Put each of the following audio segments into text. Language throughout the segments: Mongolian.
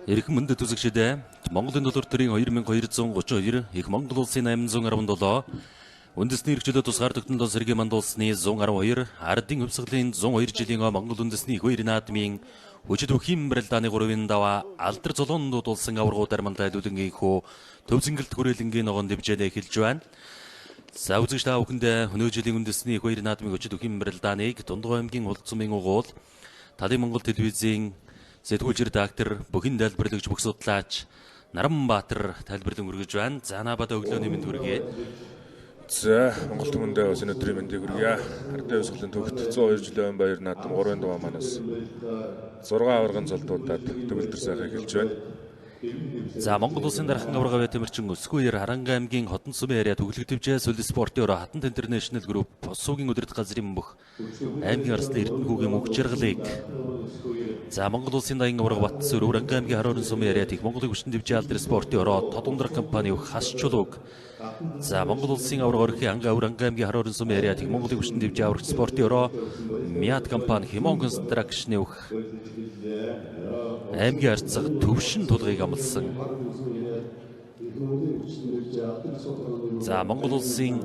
Эрхэм мөндөд үзэгчид ээ, Монголын төлөр төрийн 2232, их Монгол улсын 817, үндэсний эрхчлөө тусгаар тогтнолоо сэргийн манд улсны 112, ардын хувьсгалын 102 жилийн Монгол үндэсний их баяр наадмын хүчит бүхийн барилдааны 3-ын даваа алдар золоондууд улсын аваргуу дармалтай төлөнгийн хүү төв зингэлт хүрээлэнгийн ногоон дэвжээд эхэлж байна. За үзэгч та бүхэндээ өнөө жилийн үндэсний их баяр наадмын хүчит бүхийн барилдааныг Дундгой аймгийн Улд сумын угуул Талын Монгол телевизийн сэтгүүлч редактор, бүхэн тайлбарлагч, бүх судлаач Наранбаатар тайлбарлан хүргэж байна. За наабад өглөөний мэнд хүргэе. За Монгол түмэндээ бас өнөөдрийн мэндийг хүргье. Ардын хувьсгалын төгт 102 жилийн өн баяр наадам 3 дугаар манаас 6 аваргын золдуудад төгөлдөр сайхан эхэлж байна. За Монгол улсын дархан аварга байтэмэрчин Өсгөө яр Харанга аймгийн Хотон сумын area түглэг төвжээ Сүл спортын өрөө Хатант Интернэшнл Групп Суугийн удирдах газрын бүх аймгийн арслан Эрдэнэ хүүгийн мөнх жаргалыг. За Монгол улсын даян аварга Батсүр Уранга аймгийн Харорын сумын area их Монголын хүчин төвжээ алдар спортын өрөө Тодондрах компани өг хас чулууг. За Монгол улсын аварга Орхи анга Уранга аймгийн Харорын сумын area их Монголын хүчин төвжээ аврагч спортын өрөө Миат компани Химон Констракшны өг аймгийн арцаг төвшин тулгыг амлсан. За Монгол улсын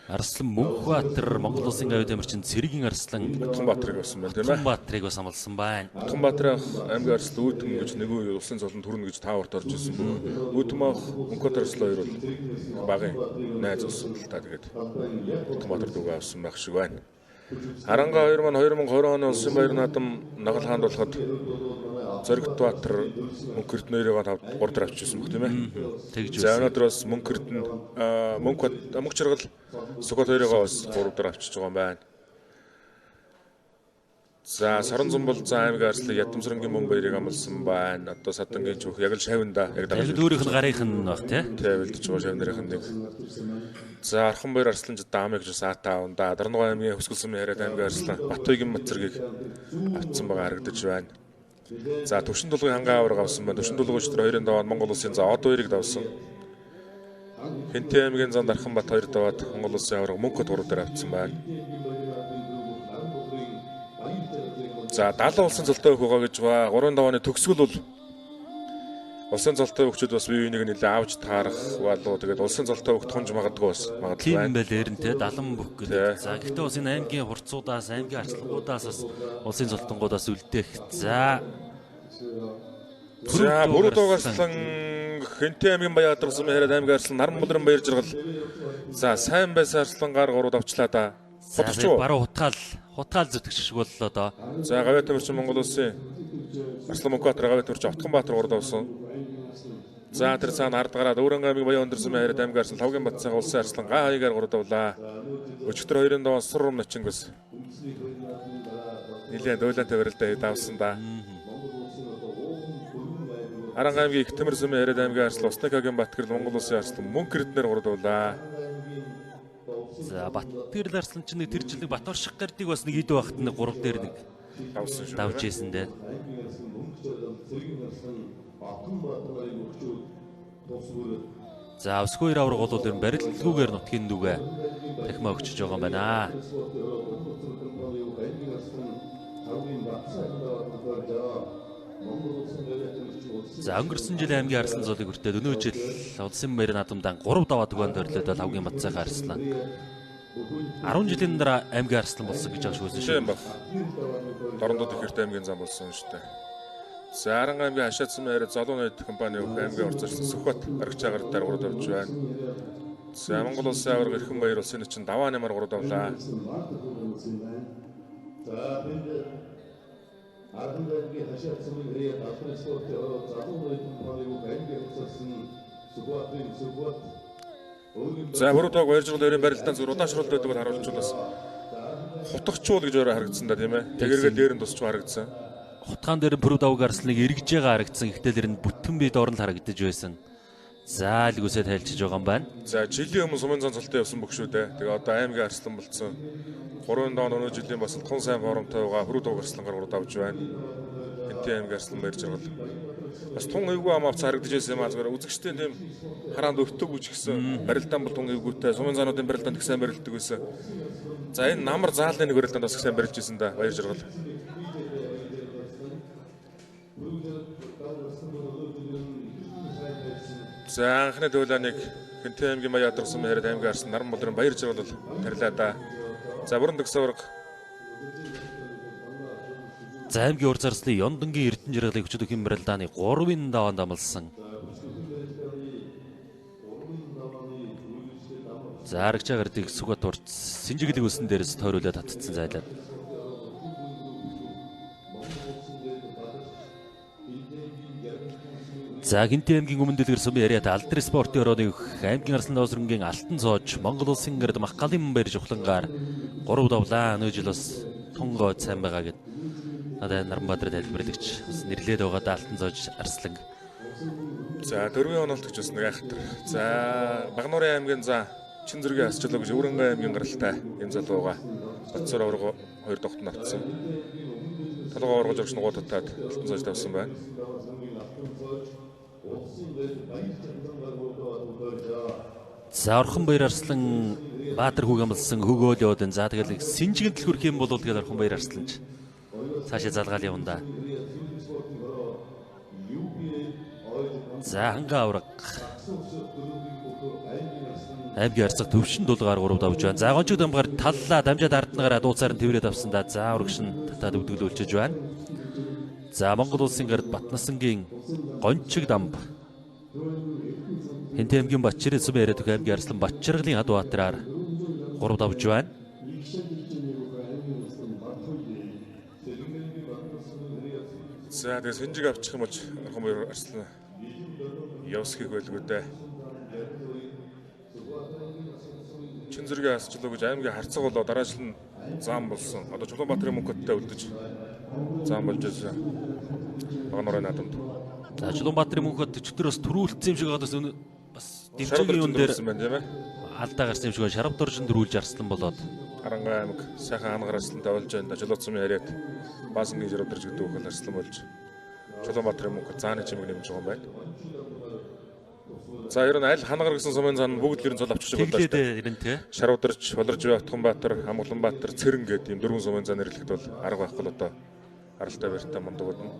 Арслан Мөнхбаатар Монгол улсын гавь тамирчин Цэргийн Арслан Утганбаатарыг болсон байна тийм ээ. Утганбаатарыг бас амлсан байна. Утганбаатар аймгийн Арслан Үүдэн гэж нэг үе улсын золонд хүрнэ гэж тааварт орж ирсэн бөгөө. Үүдэн ах Мөнхбаатар Арслан хоёр бол багын найз болсон л та тэгээд Утганбаатар дүүгээ авсан байх шиг байна. Харанга хоёр маань 2020 оны улсын баяр наадам Нагал хаанд болоход Зоригтбаатар Мөнх Эрдэнэ хоёроо 5 3 дээр авчирсан баг тийм ээ. Тэгж За байсан. өнөөдөр бас Мөнх Эрдэнэ Мөнх Мөнх Жаргал Сүхбат хоёроо бас 3 дээр авчиж байгаа юм байна. За Сорон зумбал за аймгийн Арслан Ядамсрангийн мөн баярыг амлсан байна. Одоо Садангийн чүх яг л шавнда яг Яг л өөрийнх нь гарынх нь баг тий. Тэ бэлдэж байгаа шав нарийнх нь нэг. За Архан баяр Арслан ч даамыг ч саатаа ундаа Дарногоо аймгийн Хөсгөл сумын хараад аймгийн Арслан Батуйгийн Мацэргийг авцсан байгаа харагдаж байна. За Төвшин тулгын хангай аварга авсан байна. Төвшин тулгын өчтөр 2-ын даваад Монгол улсын за од хоёрыг давсан. Хэнтэй аймгийн занд Архан бат 2 даваад Монгол улсын аварга Мөнхөд 3 дээр авцсан байна. За 70 улсын золтой өгөх байгаа гэж ба 3 давааны төгсгөл бол улсын золтой өгчүүд бас бие биенийг нэлээ авч таарах болов тэгээд улсын золтой өгөх тунж магадгүй бас магадлал Тийм байна. байл эрен те 70 бүх гэдэг. За гэхдээ бас энэ аймгийн хурцуудаас, аймгийн арслангуудаас бас улсын золтонгуудаас үлдээх. За За бүрүүд арслан Хэнтэй аймгийн Баян Адарган сумын хараад аймгийн арслан Наран мудран баяр жаргал. За сайн байсан арслан гар гурууд авчлаа да. За Хутгач уу? баруун хутгаал зүтгэж шиг боллоо доо. За гавьяа тамирчин Монгол улсын Арслан Мөнхбаатар гавьяа тамирчин Отгонбаатар гурууд авсан. За тэр цаана ард гараад Өөрөнгө аймгийн Баян өндөр сумын хараад аймгийн арслан Лавгийн Батцайг улсын арслан га хаягаар гурууд авлаа. Өчигдөр хоёрын даваа сур рум начингос. Нилээн дуйлантай барилдаа давсан да. Аранга аймгийн Их Тэмэр сумын хараад аймгийн арслан Уснакагийн Батгэрэл Монгол улсын арслан Мөнх Эрдэнээр гурууд авлаа. За Батгэрэл арслан чинь нэг тэр жил нэг Баторшиг гардыг бас нэг идэв багт нэг 3 дээр нэг Давсан шүү. давж исэн дээ. За өсгөө хоёр аварга бол ер нь барилдалгүйгээр нутгийн дүүгээ тахимаа өгчөж байгаа юм байна. За өнгөрсөн жил аймгийн арслан зуулыг хүртээд өнөө жил улсын баяр наадамдан 3 даваа түгэнд төрлөөд Лавгийн Батцайхан арслан 10 жилийн дараа аймгийн арслан болсон гэж ааш үзсэн шүү. Тийм баг. Дорондод их хэртэй аймгийн зам болсон шүү дээ. За Аранга аймгийн Хашаад сумын хараад Золоо ноёд компани өгөх аймгийн орцорсон Сүхбат аргачаагаар дээр гурууд авч байна. За Монгол улсын аварга Эрхэн баяр улсын чинь даваа нэмэр гурууд авлаа. За Бүрүүдог баяр жаргал хоёрын барилдаан зүр удаашруулалт байдаг бол харуулж бас хутгачуул гэж өөрөө харагдсан да тийм ээ. Тэгэргээ дээр нь тусч харагдсан. Хутгаан дээр Пүрүд авг арсланыг эргэж байгаа харагдсан. Гэтэл тэр нь бүтэн бие доор нь харагдаж байсан. За л гүсээ тайлчиж байгаа юм байна. За жилийн өмнө сумын зан цолтой явсан бүх шүү дээ. Тэгээ одоо аймгийн арслан болцсон. 3 дон өнөө жилийн бас тун сайн формтой байгаа Пүрүд авг арслангаар гурав авч байна. Хэнтэй аймгийн арслан баяр жаргал. Бас тун эвгүй ам авц харагдаж байсан юм аа зүгээр үзэгчдийн тийм хараанд өртөөгүй ч гэсэн барилдаан бол тун эвгүйтэй сумын зануудын барилдаанд их сайн барилдаг байсан. За энэ намар заалны нэг барилдаанд бас их сайн барилж байсан да баяр жаргал. За анхны туулайныг Хэнтэй аймгийн Маяа Адарсан яриад аймгийн арсан Наран болрын баяр жаргал тарилаа да. За бүрэн төгс аварга. За аймгийн ур зарслын Ёндонгийн Эрдэнэ жаргалыг өчигдөр барилдааны 3-ын даваанд амлсан. За арагчаа гардыг Сүхбаатар Сэнжиглэг өсөн дээрээс тойруулаад татцсан зайлаад. За Хэнтэй аймгийн өмнө дэлгэр сумын яриад Алдар спортын орооны аймгийн Арслан Доосрынгийн Алтан цоож Монгол улсын гэрд Махгалын баяр жухлангаар 3 давлаа. Өнөө жил бас тунгой сайн байгаа гэд надад Наранбаатар тайлбарлагч бас нэрлээд байгаа да Алтан цоож Арслан. За дөрвийн онолт гэж бас нэг айхтар. За Багнуурын аймгийн за Чин зэргийн асчлаа гэж Өрөнгө аймгийн гаралтай энэ залууга Батсуур аварга 2 тогтон автсан. Толгой аварга жогч нугуу татаад Алтан цоож тавьсан байна. За Орхон Баяр Арслан Баатар хүүг амлсан хөгөөл яваад байна. За тэгэл сэнжигэн төл хүрх юм бол тэгэл Орхон Баяр Арсланч цаашаа залгаал явна да. За ханга авраг. Аймгийн арцах төвшин дулгаар 3 давж байна. За гончиг дамгаар таллаа дамжаад ардна гараа дууцаар нь тэврээд авсан да. За урагш нь татаад өвдөглүүлчихэж байна. За Монгол улсын гард Батнасангийн гончиг дамб. Хэнтэй аймгийн Батчирын сүм яриад өгөх аймгийн Арслан Батчиргалын Ад Баатараар 3 давж байна. За тэгээ сэнжиг авчих юм бол Орхон Баяр Арслан явсхийг байлгүй дээ. Чин зэргийн асчлаа гэж аймгийн харцаг болоо дараа жил нь зам болсон. Одоо Чулуунбаатарын мөнхөдтэй үлдэж зам болж байсан. Багнуурын наадамд. За Чулуунбаатарын мөнхөд өчигдөр бас төрүүлсэн юм шиг байгаа бас дэмжлэгийн юм дээр алдаа гарсан юм шиг байна. Шарав доржин дөрүүлж Арслан болоод Харангуй аймаг сайхан хангар Арслантай болж байна. Чулуун яриад Баасангийн шарав дорж гэдэг үхэл Арслан болж Чулуунбаатарын мөнхөд зааны чимэг нэмж байгаа юм байна. За ер нь аль ханагар гэсэн сумын зан бүгд л ер нь цол авчих шиг боллоо шүү дээ. Ер нь тий. Шарвдарч, Болорж Отгонбаатар, Амгаланбаатар, Цэрэн гэдэг ийм дөрвөн сумын зан нэрлэхэд бол арга байхгүй л одоо аралтай барьтай мундагуд нь.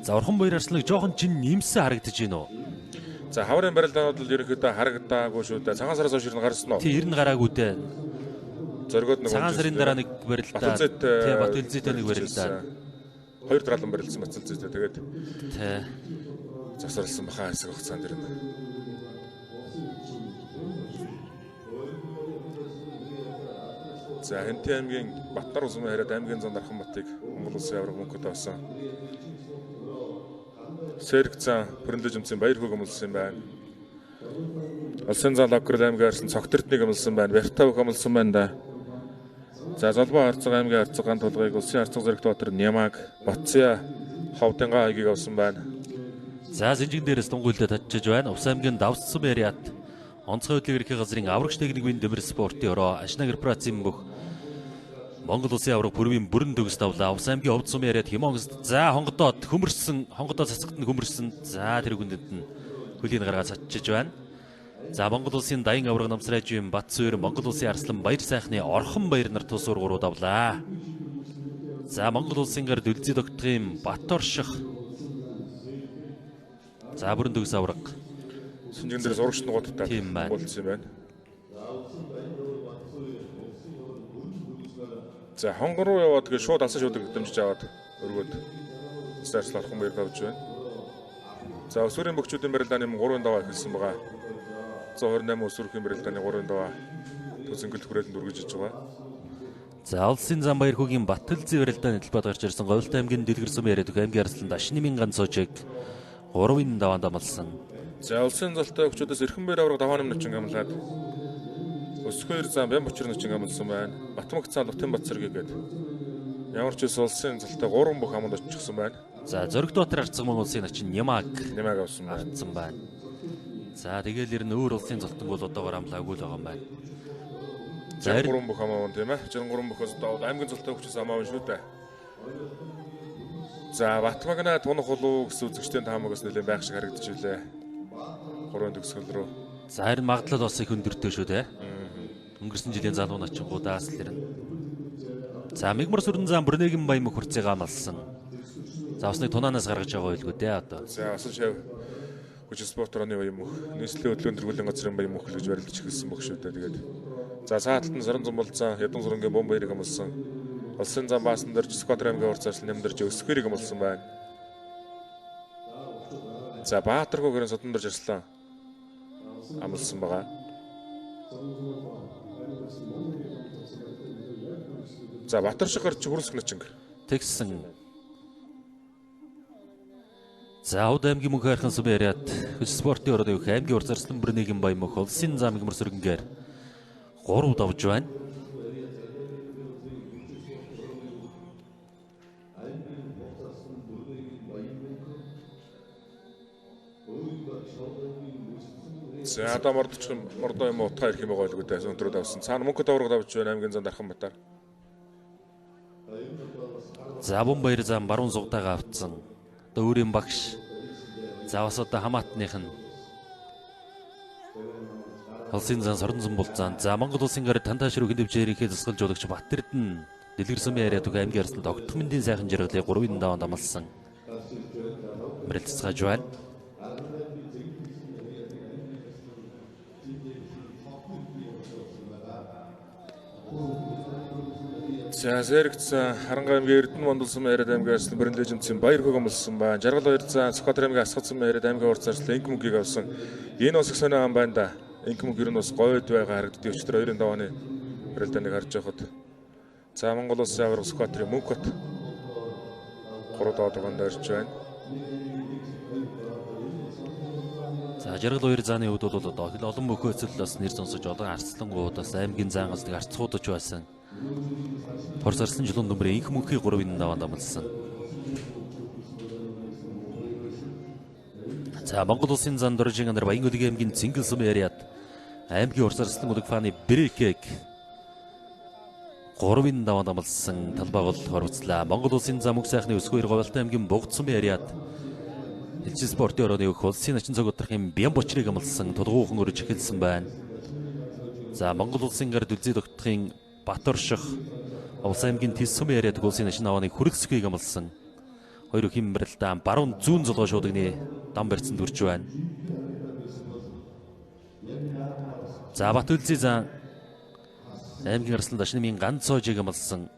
За Орхон Баяр Арсланыг жоохон жин нэмсэн харагдаж байна уу? За хаврын барилдаанууд бол ерөнхийдөө харагдаагүй шүү дээ. Цагаан сараас хойш ер нь гарсан уу? Тий, ер нь гараагүй дээ. Зоргоод нэг цагаан сарын дараа нэг барилдаа. Тий, Батэлзээтэй нэг барилдаа. Хоёр дараалан барилдсан Батэлзээтэй. Тэгээд тий засварлсан баха хэсэг хугацаанд ирнэ. За Хэнтэй аймгийн Батнар усмын хараад аймгийн зам Дархан Батыг Монгол улсын аварга мөнхөд авсан. Сэрэг зан Пүрэнлэж өмцийн баяр хөг өмлсөн юм байна. Улсын зан Логгорл аймгийн арсан Цогт Эрднийг өмлсөн байна. Барьтаа бүх өмлсөн байна да. За Золбоо харцаг аймгийн харцаг ган тулгыг улсын харцаг зэрэгт Баатар Нямаг Батця Ховдынгаа аягийг авсан байна. За Сэнжигэн дээрээс дунгуйлдаа татчиж байна. Увс аймгийн Давссан Яриат онцгой хөдөлгөөний ерхий газрын аврагч техникийн дөмөр спортын ороо Ашна корпорацийн бүх Монгол улсын авраг пүрвийн бүрэн төгс давлаа. Увс аймгийн Овд сум яриад Химонгост за хонгодоод хөмөрсөн, хонгодоо цацгад нь хөмөрсөн. За тэр хүндэнд нь хөлийн гаргаа цацчиж байна. За Монгол улсын даян авраг намсраажийн Батсуур Монгол улсын Арслан Баяр сайхны Орхон Баяр нар тус уур 3 давлаа. За Монгол улсын гар дүлзий тогтдгийн Бат Орших. За бүрэн төгс авраг. Сэнжигэн дээрээс урагш нугуудтай болцсон юм байна. За хонгор руу яваад тэгээ шууд алсан шуудаг дэмжиж аваад өргөөд Арслан Орхон Баяр давж байна. За өсвөрийн бөгчүүдийн барилдааны 3-ын даваа эхэлсэн байгаа. 128 өсвөрхийн барилдааны 3-ын даваа төсөнгөлт хүрээлэнд үргэлж иж байгаа. За улсын зам Баяр хүүгийн Батэлзээ барилдааны талбайд гарч ирсэн Говьлт аймгийн Дэлгэр сум яриад өгөх аймгийн Арсланд Ашнымын ганц суужиг 3-ын даваанд амлсан. За улсын золтой өгчүүдээс Эрхэн Баяр авраг даваа начин амлаад Өсгөр зам Бян бочор начин амлсан байна. Батмаг цаан Лутын бат зэрэг гээд ямар ч үс улсын золтой 3 бүх аманд очихсан байна. За Зоригт Баатар арцаг мөн улсын начин Нямаг авсан байна. Авсан байна. За тэгэл ер нь өөр улсын золтон бол одоогоор амлаагүй л байгаа юм байна. За 63 бүх амаа тийм ээ. 63 бөхөөс доо аймгийн золтой өгчөөс амаа шүү дээ. За Батмагна тунах болов гэсэн үзэгчдийн таамагаас нэлээд байх шиг харагдаж билээ. 3 төгсгөл рүү. За харин магадлал бас их өндөртэй шүү дээ. Өнгөрсөн жилийн залуу начингуудаас л ирнэ. За Мигмар сүрэн зам Бүрнэгэн баян мөх хурцыг амлсан. За бас нэг тунаанаас гаргаж байгаа байлгүй дээ одоо. За бас шав Хүчин спорт орны баян мөх, нийслэлийн хөдөлгөөн тэргүүлийн газрын баян мөх гэж барилдаж эхэлсэн бүх шүү дээ. Тэгээд за цааталт нь сорон зумбалцсан, Ядан сурангийн бомб баярыг амлсан. Улсын зам баасан дөрж Сүхбаатар аймгийн урц арслан нямдэрж өсгөрийг амлсан байна. За Баатаргуу гэрэн судан дөрж арслан амлсан байгаа. За Батаршиг гарч хөрсөх начин. Тэгсэн. За Овд аймгийн мөнх хайрхан сүм яриад хөс спортын орны бүх аймгийн урц арслан бүр нийгэм баян мөх улсын замын мөр сөргөнгээр 3 давж байна. За одоо мордчих мордоо юм утгаа ирэх юм байгаа л үү өнтрүүд авсан. Цаана мөнгө давраг давж байна аймгийн зам Дархан Батар. За Бумбаяр зам баруун зугтаагаа автсан. Одоо өөрийн багш. За бас одоо хамаатных нь Улсын зан сорон зам булзаан. За Монгол улсын гар тантаа ширүүхэн дэвжээрийнхээ засгалж жуулагч Батэрдэн Дэлгэр сумын яриад үг аймгийн арсланд огтх мэндийн сайхан жаргалыг 3-ын даваанд амлсан. Мэрэлцгааж байна. За сэрэгцсэн Харанга аймгийн Эрдэнэ Мондолсон яриад аймгийн арслан Бэрэнлэжимцэн баяр хөг амлсан байна. Жаргал хоёр зан Сүхбаатар аймгийн Асгацсан яриад аймгийн урц арслан инк мөнгийг авсан. Энэ бас их сонио ам байна да. Инк мөнг ер нь бас гойд байгаа харагддаг. Өчигдөр 2-ын давааны барилдааныг харж байхад. За Монгол улсын аварга Сүхбаатарын Мөнхбат 3 даваанд орж байна. За жаргал хоёр зааны хувьд бол одоо олон мөхөөцөл бас нэр сонсож олон арслангууд бас аймгийн зан газдаг арцгуудч байсан. Хурц арслан чулуун дүмрийн инх мөнхийн 3-ын даваанд амлсан. За Монгол улсын зан доржийн андар Баян-Өлөг аймгийн Цэнгэл сум яриад аймгийн хурц арслан үлэг фаны брэкэг 3-ын даваанд амлсан талбай бол хорвцлаа. Монгол улсын зам мөнх сайхны өсгөө Говьалтай аймгийн Бугд сум яриад Элчин спортын орооны өгөх улсын начин цог удрахын Бян бочрыг амлсан тулгуухан өрж эхэлсэн байна. За Монгол улсын гар дүлзээ тогтохын Баторших Улс аймгийн Тис сум яриад улсын начин авааны хүрэлцгийг амлсан. Хоёр хэм барилдаан баруун зүүн золгоо шуудагны дам барьцсан дүрж байна. За Батүлзий зан аймгийн арслан дашнымын ганц цоожийг амлсан.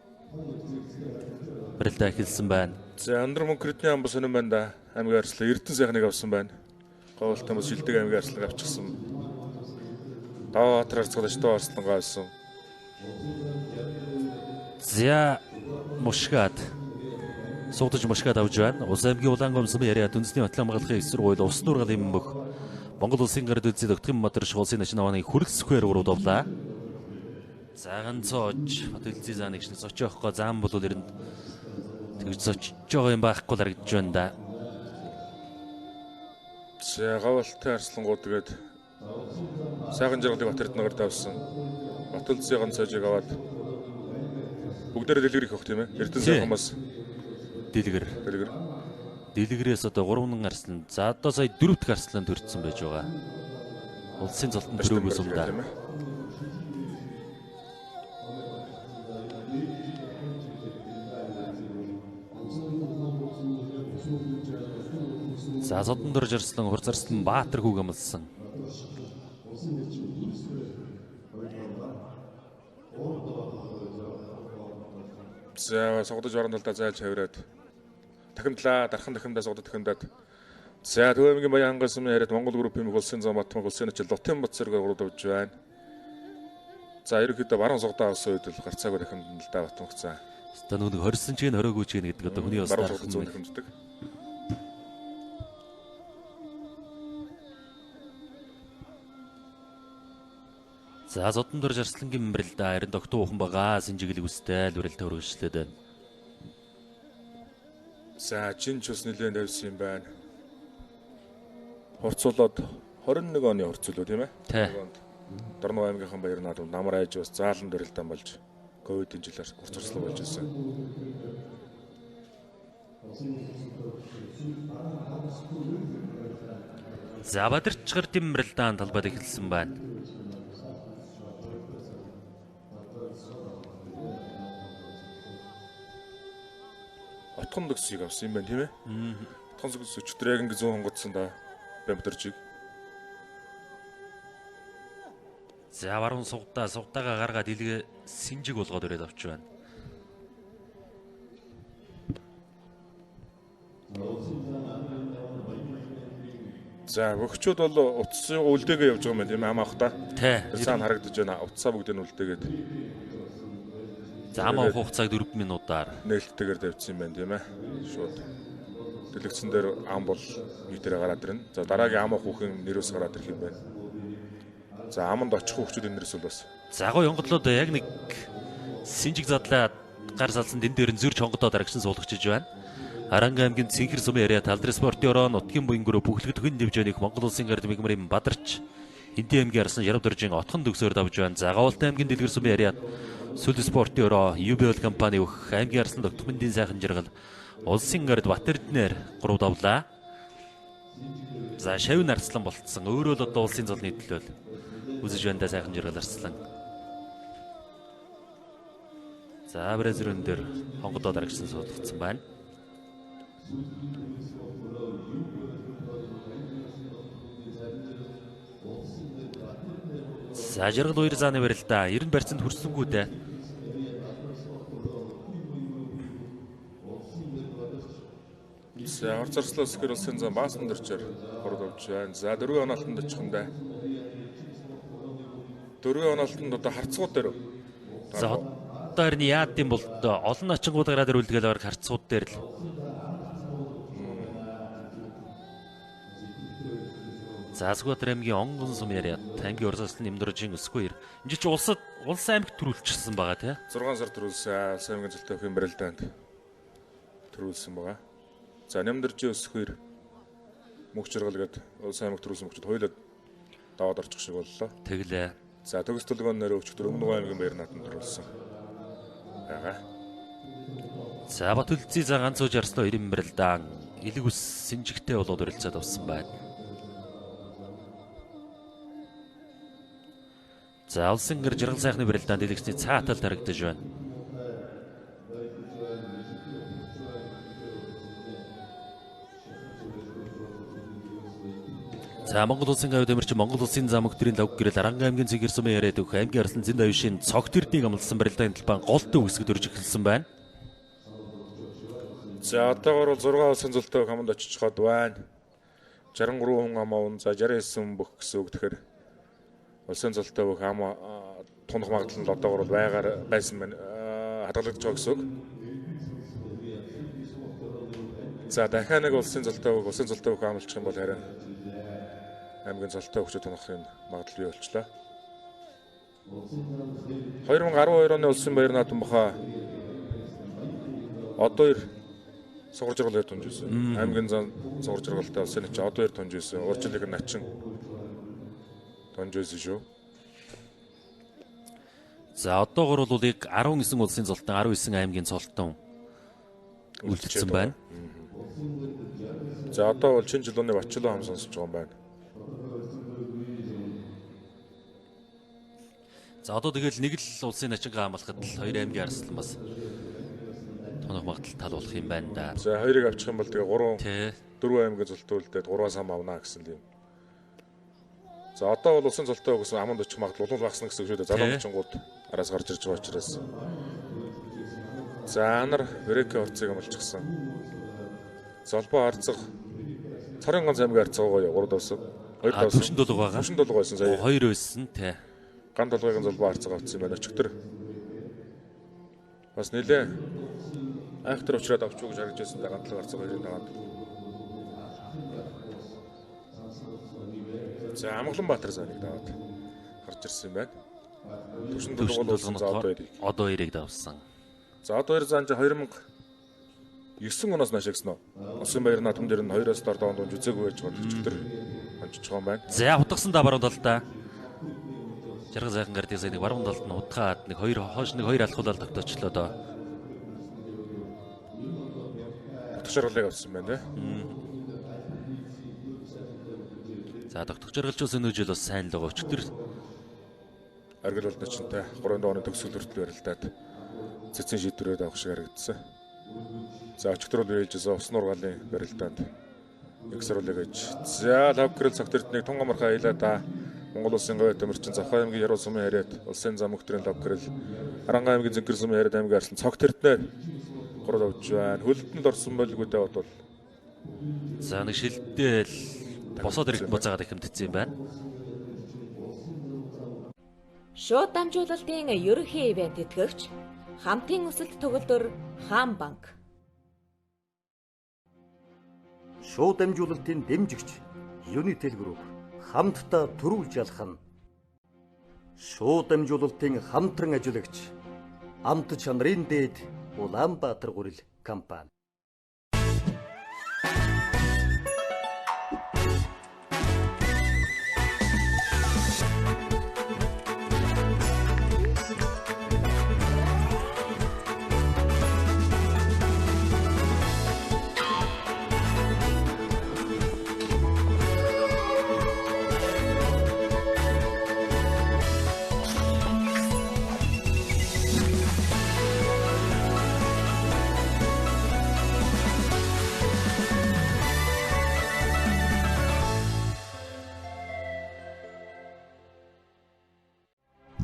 Барилдаа эхэлсэн байна. За Андар мөнх Эрдэнэ ам бас сонирн байна да. Аймгийн арслан Эрдэнэ сайхныг авсан байна. Говьалтай бас шилдэг аймгийн арсланг авчихсан. Даваа Баатар арцгал Аштуу арслангаа авсан. За мушгаад суудаж мушгаад авж байна. Улс аймгийн Улаан гомсон яриад үндэсний батлан хамгаалахын их сургууль ус нуургалын мөх Монгол улсын гар дүлзээ тогтхын Батарших улсын начин авааны хүрэлцэхээр урууд авлаа. За ганцоож Батүлзий заа нэг шиг зочоохгүй заан бол эрэнд тэгж зочж байгаа юм байхгүй л харагдаж байна да. За Говьалтай арслангууд тэгээд сайхан жаргалыг Батэрдэнэ гард авсан. Батүлзий ганцоожийг аваад бүгдээрээ дэлгэр их явах тийм ээ. Эрдэнэ сайхан бас дэлгэр. Дэлгэр. Дэлгэрээс одоо 3 арслан. За одоо сая 4 дахь арслан төрсөн байж байгаа. Улсын золтон төрөөгөөс юм да. За Содон дорж арслан хурц арслан Баатар хүүг амлсан. За сугадаж баруун талдаа зайлж хавираад тахимдлаа, дархан тахимдаа сугадаж тахимдаад. За Төв аймгийн Баян хангай сумын яриад Монгол группийн мөх улсын зам Батмаг улсын ачил Лутын бот зэрэг урууд авч байна. За ерөнхийдөө баруун сугадаа авсан үед л гарцаагүй тахимдана л да Батмаг цаа. Одоо нүг хорьсон ч гин хороогүй ч гин гэдэг одоо хүний бас баруун сугадаж зүүн тахимддаг. За Зодон дорж арслангийн барилдаа харин тогтуу ухан байгаа. Синжиглэг үстэй л барилдаа үргэлжлээд байна. За жинч бас нэлээд тавьсан юм байна. Хурцуулаад 21 оны хурцуулуу тийм ээ. Тэ. Дорноо аймгийнхан баяр наадам намар айж бас заалан барилдаан болж ковидын жилээр хурц хурцлаа болж ирсэн. За Бадарч гардын барилдаан талбайд эхэлсэн байна. Отхон дөгсийг авсан юм байна тийм ээ. Отхон дөгс өчигдөр яг ингэ зүүн хонгодсон да. Бямбдэржиг. За баруун сугтаагаа гаргаад илгээ синжиг болгоод өрөөд авч байна. За бөхчүүд бол утсан үлдээгээ явж байгаа юм байна тийм ам авах та. Тий. Цаана харагдаж байна. Утсаа бүгдийг нь үлдээгээд. За ам авах хугацааг 4 минутаар нээлттэйгээр тавьчихсан юм байна тийм ээ. Шууд дэлгэцэн дээр ам бол нийтээрээ гараад ирнэ. За дараагийн ам авах хүүхэн нэрөөс гараад ирэх юм байна. За аманд очих хүүхчүүдийн нэрээс бол бас. За гоё онгодлоод яг нэг синжиг задлаа гар салсан дэн дээр нь зөрж хонгодоо дарагшин суулгачиж байна. Аранга аймгийн Цэнхэр сумын яриа Талдар спортын ороо нутгийн буянгөрөө бүхлэгд хүн дэвжээних Монгол улсын гард мигмарын Бадарч Эндийн аймгийн арсан Ярав доржийн отхон төгсөөр давж байна. За Гавалтай аймгийн Дэлгэр сумын яриа Сүл спортын ороо UBL компани өгөх аймгийн арсан тогтох мэндийн сайхан жаргал улсын гард Бат Эрдэнээр 3 давлаа. За шавь арслан болцсон. Өөрөө л одоо улсын золны төлөө үзэж байна да сайхан жаргал арслан. За Бразилын дээр хонгодоо дарагшсан суулгацсан байна. За жаргал хоёр зааны барилдаа 90 барьцанд хүрсэнгүү дээ. За орц арслан өсгөр улсын зам баасан дөрчөр 3 давж байна. За 4 оноолтонд очих юм да. 4 оноолтонд одоо харцгууд дээр. За одоо харин яад юм бол олон очингууд гараад ирүүлдэгээл баг харцгууд дээр л. За Сүхбаатар аймгийн Онгон сум яриад аймгийн Урсгалын Нэмдөржийн өсгөө ир. Энд чи улс аймагт төрүүлчихсэн байгаа тий. 6 сар төрүүлсэн. Улс аймгийн зөлтэй өхөн барилдаанд төрүүлсэн байгаа. За Нэмдөржийн өсгөө ир мөнх жаргал гээд улс аймагт төрүүлсэн мөхчд хоёулаа даваад орчих шиг боллоо. Тэглээ. За төгс төлгөөн нэрээ өчигдөр Өмнө Говь аймгийн баяр наадам төрүүлсэн байгаа. За Батүлций за ганц ууж арслан 90 барилдаан элэг ус сэнжигтэй болоод өрөлцөөд авсан байна. За улсын гэр жаргал сайхны барилдаанд дэлгэцний цаа талд харагдаж байна. За Монгол улсын гавь дэмэрч Монгол улсын зам өгдрийн лог гэрэл Аранга аймгийн Цэгэр сумын яриад өгөх аймгийн арслан зэнд аюушийн цогт эрднийг амлсан барилдааны талбай гол төв хэсэгт өрж эхэлсэн байна. За одоогор бол 6 улсын зөлтэй хаманд очиж хад байна. 63 хүн ам авна. За 69 хүн бөх гэсэн үг. Тэгэхээр улсын зөлтэй бүх ам тунах магадлал нь одоогор бол байгаар байсан байна. Хадгалагдаж байгаа гэсэн үг. За дахиад нэг улсын зөлтэй бүх амлчих юм бол харин аймгийн золтой хөгжиж тунах юм магадлал бий болчлоо. 2012 оны улсын баяр наадам баха одоо ир сугар жаргалыг тунж байсан. Аймгийн зан сугар жаргалтай улсын начин одоо ир тунж байсан. Урьдчилыг начин тунж байсан шүү. За одоогор бол яг 19 улсын золтон 19 аймгийн золтон үлдсэн байна. За одоо бол шинэ жил оны Бачлуу хам сонсож байгаа юм байна. За одоо тэгэл нэг л улсын начингаа хамгаалахад л хоёр аймгийн арслан бас тунах магадлал тал болох юм байна да. За хоёрыг авчих юм бол тэгээ 3 4 аймгийн золтой үлдээд 3-аас ам авна гэсэн юм. За одоо бол улсын золтой гэсэн аманд очих магадлал улам багасна гэсэн үг шүү дээ. Залуу очингууд араас гарч ирж байгаа учраас. За анар Вереке орцыг амлчихсан. Золбоо арцга цорын ганц аймгийн арцгаа гоё 3 давсан. 2 давсан. Төвшин дулга байгаа. Төвшин дулга байсан сая. 2 байсан тий. Ган толгойн золбоо арцгаа авсан юм байна. Өчигдөр бас нэлээ айхтар уучраад авч уу гэж харагдаж байсан да ган толгой арцгаа хоёрын дагаад. За Амгаланбаатар зааныг даваад гарч ирсэн юм байна. Төвшин дулга бол за одоо хоёрыг. Одоо хоёрыг давсан. За одоо хоёр заан чи 2009 оноос нааш гэсэн үү? Улсын баяр наадам дээр нь 2-оос дор доонд унж үзээгүй байж байгаа өчигдөр онжиж байгаа юм байна. За хутгасан да баруун талдаа. Жаргал сайхан гардыг сая нэг баруун талд нь хутгаад нэг хоёр хойш нэг хоёр алхуулаад тогтоочлоо доо. Тогтох жаргалыг авсан байна тий. За тогтох жаргалч ус өнөө жил бас сайн л байгаа. Өчигдөр Аргил бол начинтай 3 дооны төгсгөл хүртэл барилдаад цэцэн шийдвэрээр авах шиг харагдсан. За өчигдөр бол ээлжсэн ус нургаалын барилдаанд Их сурвалыг гэж. За Лавгэрэл цогт эрднийг тунга мархаа хайлаа да. Монгол улсын говь төмөрчин Завхаа аймгийн Яруу сумын харьяат улсын зам өгтрийн Лавгэрэл Аранга аймгийн Зэнкэр сумын харьяат аймгийн Арслан цогт эрднээр 3 давж байна. Хөлдөнд орсон болгүй дээ бодвол. За нэг шилдэл босоод ирэх буцаагаад ихэмтсэн юм байна. Шууд дамжуулалтын ерөнхий ивент тэтгэгч хамтын өсөлт төгөлдөр Хаан банк. Шууд дамжуулалтын дэмжигч Unitel Group хамтдаа төрүүлж ялах нь. Шууд дамжуулалтын хамтран ажиллагч амт чанарын дээд Улаанбаатар гурил компани.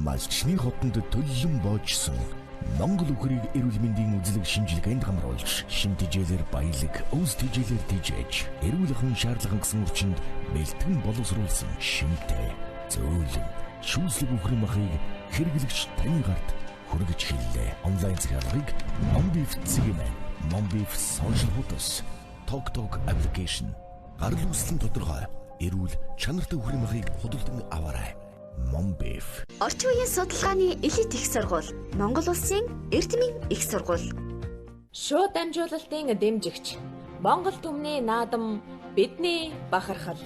Малчны хотонд төллөн боожсон Монгол үхрийг эрүүл мэндийн үзлэг шинжилгээнд хамруулж, шим тижээлэр баялаг, өвс тижээлэр тижээж, эрүүл ахуйн шаардлага гэсэн орчинд бэлтгэн боловсруулсан шимтэй, зөөлөн, шүүслэг үхрийн махыг хэрэглэгч таны гарт хүргэж хэллээ. Онлайн захиалгыг Mombeef цэгийн Mombeef social хуудас, Tok Tok application гарал үүсэл нь тодорхой. Эрүүл чанартай үхрийн махыг худалдан аваарай. Mombeef. Орчин үеийн судалгааны элит их сургууль, Монгол улсын эрдмийн их сургууль. Шууд дамжуулалтын дэмжигч Монгол түмний наадам бидний бахархал.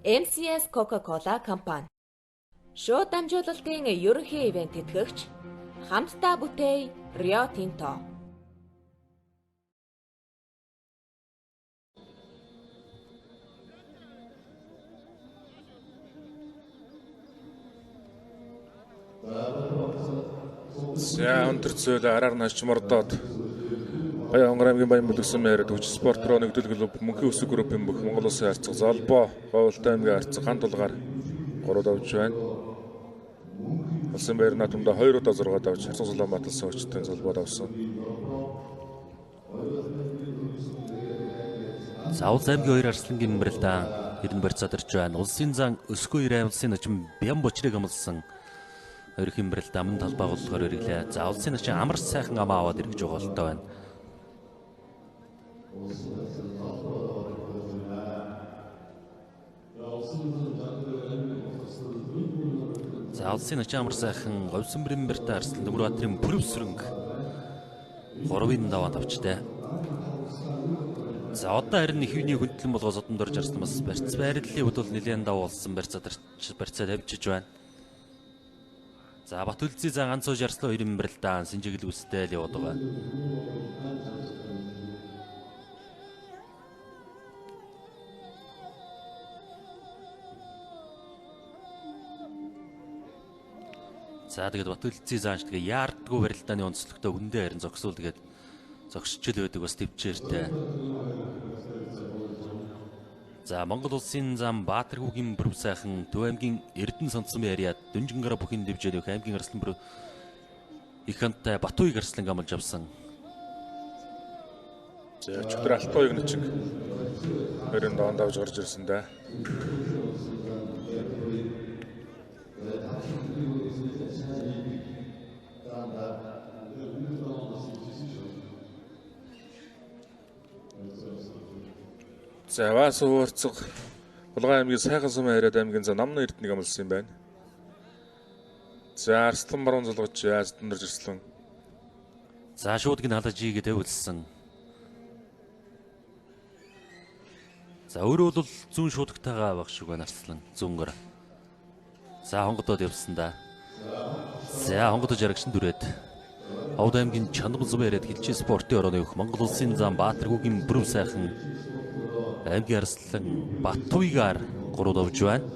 MCS Coca-Cola компани. Шууд дамжуулалтын ерөнхий ивент тэтгэгч хамтдаа бүтээе Rio Tinto. За өндөр цөөл араар нь очмордоод Баян Хонгор аймгийн Баян бүлэг сумын харьяат хүч спорт руу нэгдэл клуб мөнхийн өсөг группийн бүх Монгол улсын харьцаг Золбоо Говьлтай аймгийн харьцаг хан тулгаар 3 давж байна. Улсын баяр наадамдаа 2 удаа 6 давж Харцаг Улаанбаатар улсын хүчтэй Золбоо давсан. За Улс аймгийн 2 арслангийн мөрөлдөн 90 барьцаад ирж байна. Улсын зан өсгөө ирээ улсын начин Бян бочрыг амлсан Өрхийн бэрэлт аман талбай голлохоор ирэглээ. За улсын начин амар сайхан амаа аваад ирэх жолтой байна. За улсын начин амар сайхан говьсон бэрмбэртэй арслан Төмөрбаатарын пүрэвсрэнг 3-ын даваанд авчтай. За одоо харин их үеийн хөндлөн болгоо содонд орж арслан бас барьц байрлалын хувьд бол нэлээд давуу болсон барьцаа тавьчихж байна. За Батүлзий зан ганц сууж арслан 2 мөрөлдөн сэнжигэл үстэй л яваад байгаа. За тэгээд Батүлзий заанч тэгээ яардгүй барилдааны онцлогтой хүндээ харин зогсуул тэгээд зогсчил байдаг бас төвчээртэй. За Монгол улсын зам Баатархүүгийн бүрв сайхан Төв аймгийн Эрдэнэ сонцсон яриад Дүнжингараа бүхэн дэвжээд өх аймгийн арслан бүр их хантай Батуйг арслан амлж авсан. За өчигдөр Алтуйг нэг чиг 2-ын доонд авч гарч ирсэн дээ. За Ваас хуурцаг Булган аймгийн Сайхан сумын харьяат аймгийн за Намны Эрдэнэг амлсан юм байна. За Арслан баруун зулгаж Аз дундарж ирсэн. За шууд гин халаж ийгээ тавилсан. За өөрөө бол зүүн шуудагтайгаа баг шиг байна Арслан зүүнгээр. За хонгодод явсан да. За хонгодож ярагшин дүрээд Овд аймгийн Чанар зам яриад хилчийн спортын орооны өх Монгол улсын зам Баатархүүгийн бүрв сайхан аймгийн Арслан Батуйгаар 3 давж байна.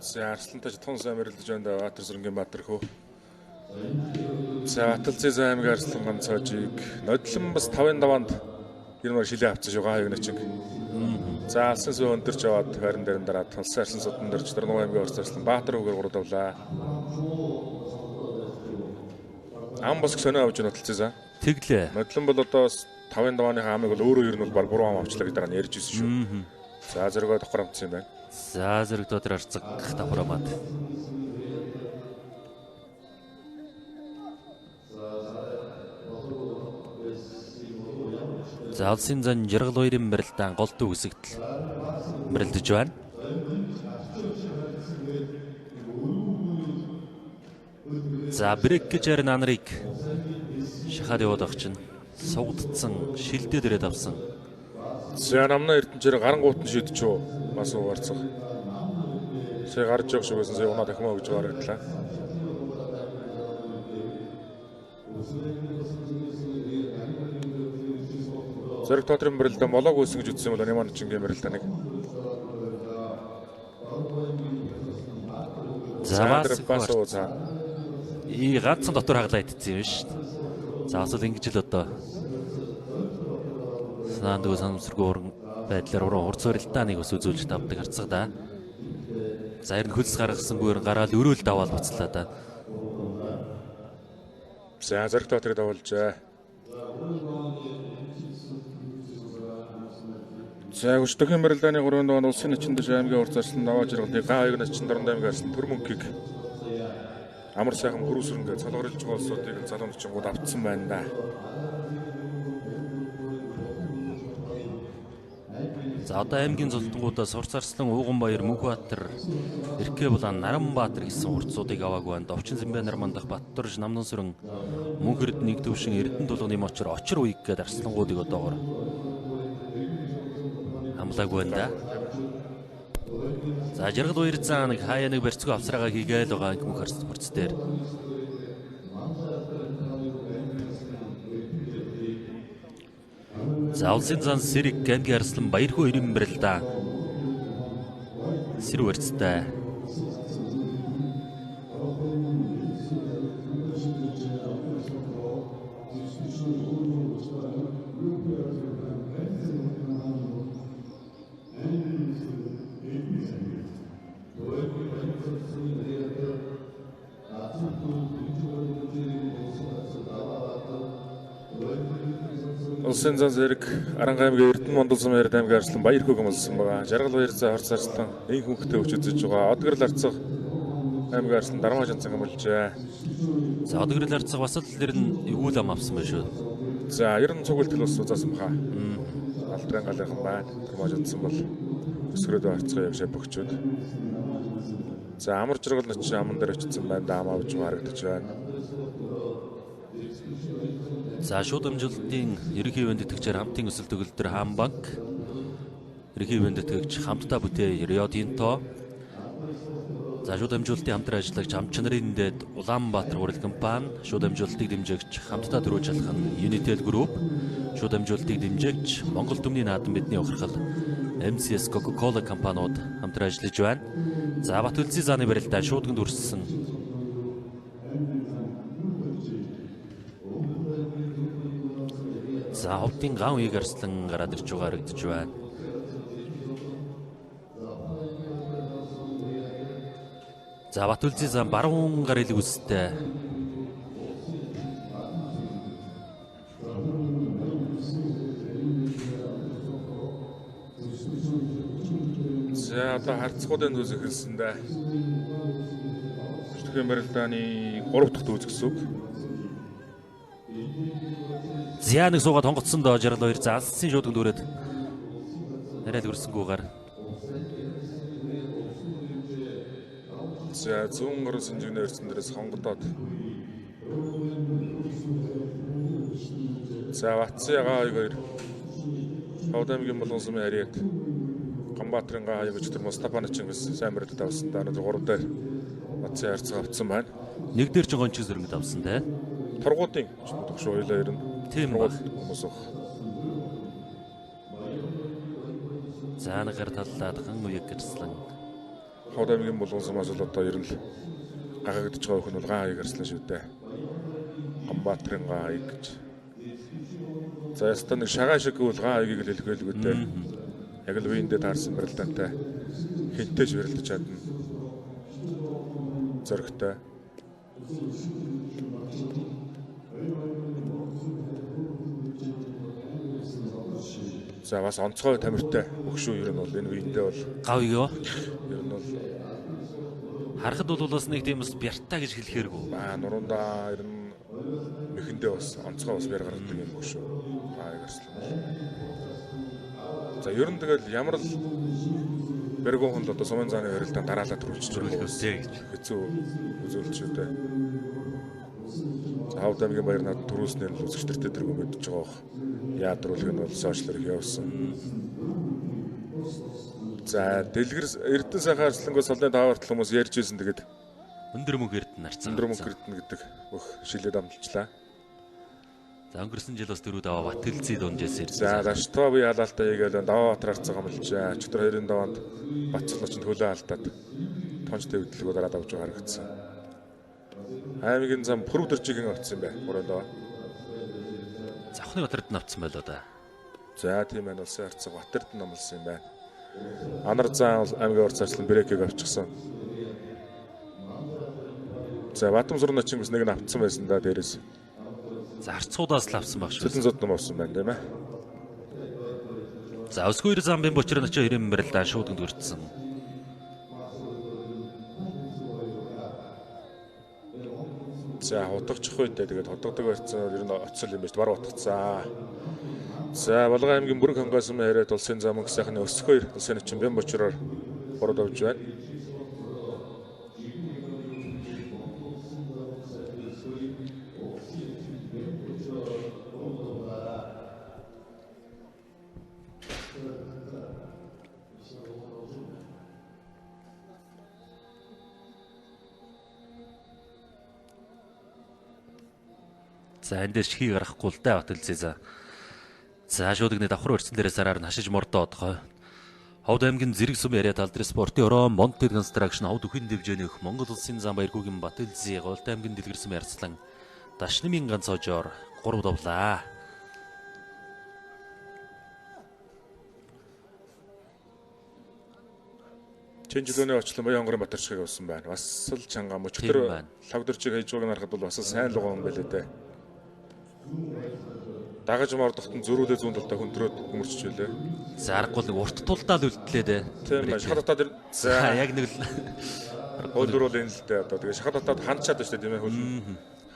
За Арслантай тун сайн мөрөлдөж байна да Баатар сүрэнгийн Баатархүү. За Баталцээ зай аймгийн Арслан ганцоожиг Нодлон бас 5-ын даваанд ер нь шилээ авсан шүү гаа югначин. За алсан сүү өндөрч яваад байран дээр нь дараад Улсын Арслан судан дөрж Дорногов аймгийн Орос Арслан Баатар үгээр 3 давлаа. Ам босг сонио авч Баталцээ зай. Тэглээ. Нодлон бол одоо 5-ын давааныхаа амыг бол өөрөө ер нь бол баг 3 ам авчлаа гэдэг нь ярьж ирсэн шүү. За зөргөө давхар амтсан юм байна. За зэрэг дотор арцаг давхар амаад. За Улсын зан жаргал хоёрын барилдаан гол дүү хэсэгтэл барилдаж байна. За брек гэж харин нарыг шахаад яваад байх чинь сугдцсан шилдээд ирээд авсан. За намнаа эрдэнчээр гарангуут нь шидчихв. Бас уурцах. Сая гарч явах шиг байсан. Сая унаа дахимаа өгж байгаа харагдлаа. Зэрэг тотрын барилдаа молоог үүсэн гэж үзсэн бол Ниман чингийн барилдаа нэг. За бас за. И ганцхан дотор хаглаа идсэн юм шүү дээ. За бас л ингэж л одоо санаандгүй санамсаргүй уран байдлаар уран хурц барилдаа нэг бас үзүүлж тавдаг харцгаа да. За ер нь хөлс гаргасангүй гараал өрөөл даваал буцлаа да. За зэрэг тотрыг давуулжээ. За өчтөхийн барилдааны 3 дугаар улсын начин дэш аймгийн урц арслан даваа жаргалыг га аяг начин дорнд аймгийн арслан төр мөнхийг амар сайхан хөрүүсрэнгээ цолгорилж байгаа улсуудыг залуу начингууд автсан байна да. За одоо аймгийн золтонгуудаас Сурц Арслан, Ууганбаяр, Мөнхбаатар, Эркэбулан, Наранбаатар гэсэн хурцуудыг аваагүй байна. Довчин Зэмбэ Нармандах, Баттурж, Намнан сүрэн, Мөнх Эрдэнэ нэг төвшин, Эрдэнэ тулгын нэм очор, Очор уйг гээд арслангуудыг одоогор хамлаагүй байна да. За жаргал хоёр заа нэг хаяа нэг барьцгүй авсраага хийгээл байгаа инх мөнх хурц дээр. За улсын зан сэрэг аймгийн арслан Баярхүү 90 барилдаа. Сэрүү барьцтай. Улсын зан зэрэг Аранга аймгийн Эрдэнэ Мондол сумын Эрд аймгийн Арслан Баярхүүг амлсан байгаа. Жаргал баяр за Хорц Арслан инх хөнхтэй хүч үзэж байгаа. Одгорл Арцах аймгийн Арслан Дармаа жанцан амлжээ. За Одгорл Арцах бас л ер нь эвгүй ам авсан байна шүү. За ер нь цуглтал бас уzaасан баха. Алдрын галынхан байна. Дармаа жанцсан бол өсгөрөөд арцгаа явшаа бөгчөөд. За амар жаргал начин аман дээр очсон байна. Ам авч харагдаж байна. За шууд амжилтын ерөнхий ивент тэтгэгчээр хамтын өсөл төгөлдөр Хаан банк, ерөнхий ивент тэтгэгч хамтдаа бүтээ Рио Тинто. За шууд амжилтын хамтран ажиллагч Амт чанарын дэд Улаанбаатар гурил компани, шууд амжилтыг дэмжигч хамтдаа төрөөж алах нь Unitel Group, шууд амжилтыг дэмжигч Монгол түмний наадам бидний ухрахал MCS Coca-Cola компаниуд хамтран ажиллаж байна. За Батүлзий зааны барилдаа шуудганд үрссэн. За ховдын ган үеиг арслан гараад ирж байгаа харагдаж байна. За Батүлзий зам баруун гар илэг үстэй. За одоо харцгуудын дүүс эхэлсэн дээ. Өчтөхийн барилдааны 3 дахь дүүс гэсэн үг. Зя нэг суугаад хонгоцсон доо жаргал хоёр за алсын шуудганд өрөөд арай л өрсөнгүүгээр. За зүүн гарын сэнжигнэ өрсөн дээрээс хонгодоод. За Ватсын ягаа аяг хоёр. Ховд аймгийн Булган сумын ариад Ганбаатарын га аяг өчтөр Мустафа начин гэсэн сайн барилдад авсан да. Өнөөдөр 3 дээр Ватсын харьцаа авсан байна. Нэг дээр ч гончиг зөрөнгөд авсан те. Торгуудын бодох шүү ойлоо ер нь. Тийм баг. Хүмүүс өх. За нэг гар таллаад ган үеиг гэрслэн. Ховд аймгийн Булган сумаас бол одоо ер нь л гагагдж байгаа өх нь бол ган аяг арслан шүү дээ. Ганбаатарын гааг гэж. За ястаа нэг шагаа шиг гэвэл гаагийг л хэлэх байлгүй дээ. Яг л үеиндээ таарсан барилдаантай хинтэж барилдаж чадна. Зоригтой. За бас онцгой тамиртай өгшүү ер нь бол энэ үеиндээ бол гав ёо. Ер нь бол харахад бол бас нэг тийм бас бяртаа гэж хэлэхээргүй. Аа нурундаа ер нь мэхэндээ бас онцгой бас бяр гаргадаг юм өгшүү. Гавыг арслан бол. За ер нь тэгэл ямар л бэргүүн хүнд одоо сумын зааны барилдаан дараалал төрүүлчих үү гэж хэцүү үзүүлж шүү дээ. За Ховд аймгийн баяр надан төрүүлснээр л үзэгч нартэй тэргүй мэдж байгаа бох. Яадруулах нь бол сошиалэр их явсан. За дэлгэр Эрдэнэ сайхан арслангуу солны даваа хүртэл хүмүүс ярьж ирсэн тэгээд өндөр мөнх Эрдэнэ арцсан. Өндөр мөнх Эрдэнэ гэдэг бүх шилээд амжилчлаа. За өнгөрсөн жил бас дөрөв даваа Батэлзий дунджээс ирсэн. За Даштаа би халаалтаа хийгээл даваа Баатар арцгаа гомлжээ. Өчигдөр 2-ын даваанд Батцолооч нь хөлөө алдаад тонч дэвдлэгөө дараад авч байгаа харагдсан. Аймгийн зам Пүрвдэржигийн авцсан юм байна. 3 даваа. Завхны Батард нь авцсан байлоо да. За тийм байна. Улсын харцаг Батард нь номлосон юм байна. Анар зан аймгийн урд царчлан брэкийг авчихсан. За Батамсур начин бас нэг нь авцсан байсан да дээрээс. За харцуудаас л авсан баг шүү. Цэлэн зод ном авсан байна тийм ээ. За өсгөр замбын бочрон очоо 90 барилдаан шууд гүрдсэн. За хутгачих үедээ тэгээд хутгадаг барьцсан ер нь оцол юм биш бар утгацсан. За Булган аймгийн бүрэн хангай сумын яриад улсын зам мөнгө сайхны өсгөр улсын начин бэн бочроор 3 давж байна. За энэ дээр шихий гаргахгүй л да Батэлзээ за. За шуудаг нэг давхар өрцөн дээрээ сараар нь хашиж мордоод Ховд аймгийн зэрэг сүм яриа тал дээр спортын ороо Монтед Констракшн Ховд үхэн дэвжээнийх Монгол улсын зам Баяргүйгийн Батэлзээ Голд аймгийн дэлгэрсэн ярцлан Дашнымын ганц хожоор 3 давлаа. Чинжилөөний очлон Баян хонгорын Батарчгийг авсан байна. Бас л чанга мөчтөр лавдэрчийг хийж байгааг нь харахад бол бас сайн лугаан юм байлээ дээ. Дагаж мордохт нь зөрүүлээ зүүн талдаа хөндрөөд хөмөрчж байлээ. За аргагүй нэг урт тулдаа л үлдлээ дээ. Тийм байна. Шахат татаад за яг нэг л хөлөр бол энэ л дээ одоо. Тэгээ шахат татаад хандчаад байна шүү дээ тийм ээ хөл.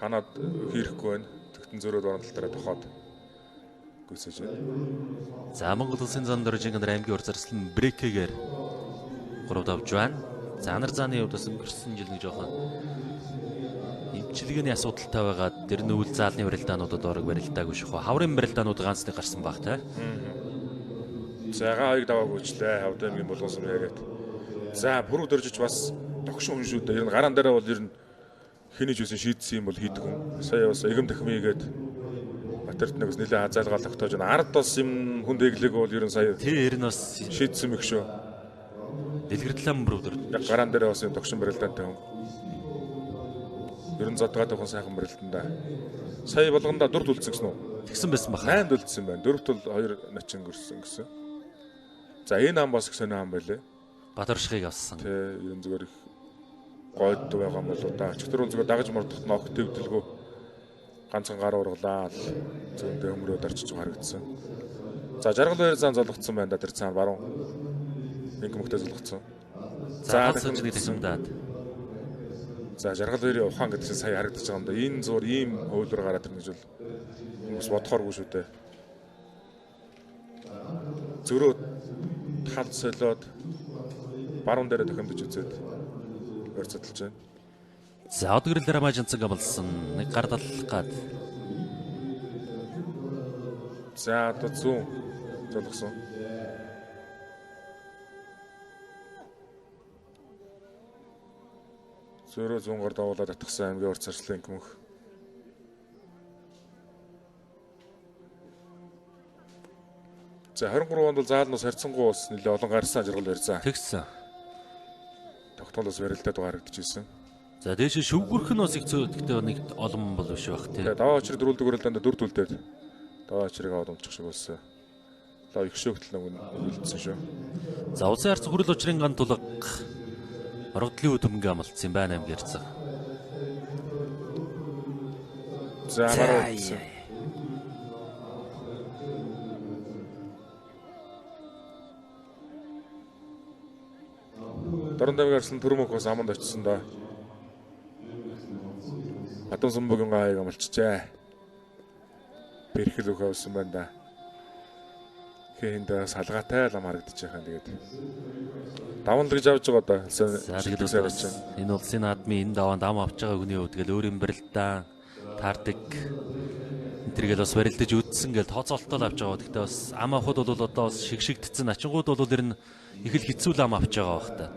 Ханаад хийрэхгүй байна. Тэгтэн зөрөөд орон тал дээр тохоод гүйцэж байна. За Монгол улсын зам дөржинг аймгийн ур зарслан брекегээр 3 давж байна. За анар зааны хувьд бас өнгөрсөн жил нэг жоохон эмчилгээний асуудалтай байгаад тэр нь үйл заалны барилдаануудад орог барилдаагүй шахуу. Хаврын барилдаанууд ганц нэг гарсан баг та. За гааг даваагүй ичлээ. Хавд аймгийн булган сум яриад. За пүрв дөржиж бас догшин хүн шүү дээ. Ер нь гараан дээрээ бол ер нь хэний ч үсэн шийдсэн юм бол хийдэг хүн. Сая бас эгэм тахмигээд Батэрт нэг бас нэлээ хазаалгаал тогтоож байна. Ард бас юм хүн дэглээг бол ер нь сая. Тий ер нь бас шийдсэн мэх шүү. Дэлгэрдлэн пүрв дөрж. Яг гараан дээрээ бас юм догшин барилдаантай хүн. Ер нь зодгаа тохин сайхан барилдандаа. Сая болгондоо дөрв үлдсэн гэсэн үү? Тэгсэн байсан баха. 8 үлдсэн байна. Дөрөвт бол 2 начин гөрсөн гэсэн. За энэ ам бас их сонио ам байлээ. Батаршихыг авсан. Тэ ер нь зүгээр их гойд байгаа юм болоо да. Өчигдөр зүгээр дагаж мордохт ногт дэвдэлгүй ганцхан гар ургалаа л зөндөө өмрөөд арчиж харагдсан. За жаргал хоёр зан золгоцсон байна да тэр цаана баруун. Инг мөхтэй золгоцсон. За нэг тахимдаад. За жаргал хоёрын ухаан гэдэг чинь сая харагдаж байгаа юм да. Энэ зур ийм хөвлөр гараад ирнэ гэж бол хүмүүс бодохооргүй шүү дээ. Зөрөө тал солиод баруун дээрээ тохиомдож үзээд ойр цадалж байна. За одгөрөл рамажинцан гамлсан нэг гар даллах гад. За одоо зүүн золгосон. Зөрөө зүүн гар давуулаад атгсан аймгийн урд царчлын мөнх. За 23 онд бол заал нь харьцангуй бас нэлээ олон гарсан жаргал барьсан. Тэгсэн. Тогтоол бас барилдаад байгаа харагдчихсэн. За дээш шүвгүрх нь бас их зөөлттэй нэг олон бол биш байх тий. Тэгээ даваа очрыг дөрүүлдэг өрөлдөнд дөрд үлдээд даваа очрыг аваад унчих шиг болсон. Лав их шөөгтөл нэг үлдсэн шүү. За улсын харц хүрэл учрын ган тулга орогдлын үд хөнгө амлцсан юм байна аймгийн харцаг. За баруун үлдсэн. Дорн аймгийн арслан төрмөх бас аманд очсон доо. Бадам Сумбугийн гайг амлчжээ. Бэрхэл өх авсан байна да. Хэнд салгаатай лам харагдчих юм тэгээд. Даван л гэж авч байгаа даа. За тэгээд энэ улсын наадмын энэ даваанд ам авч байгаа хүний хувьд тэгэл өөрийн барилдаан таардаг энэ бас барилдаж үдсэн гэл тооцоолтол авч байгаа. Гэхдээ бас ам авахд бол одоо бас шигшигдсэн начингууд бол ер нь их л хэцүү л ам авч байгаа бах та.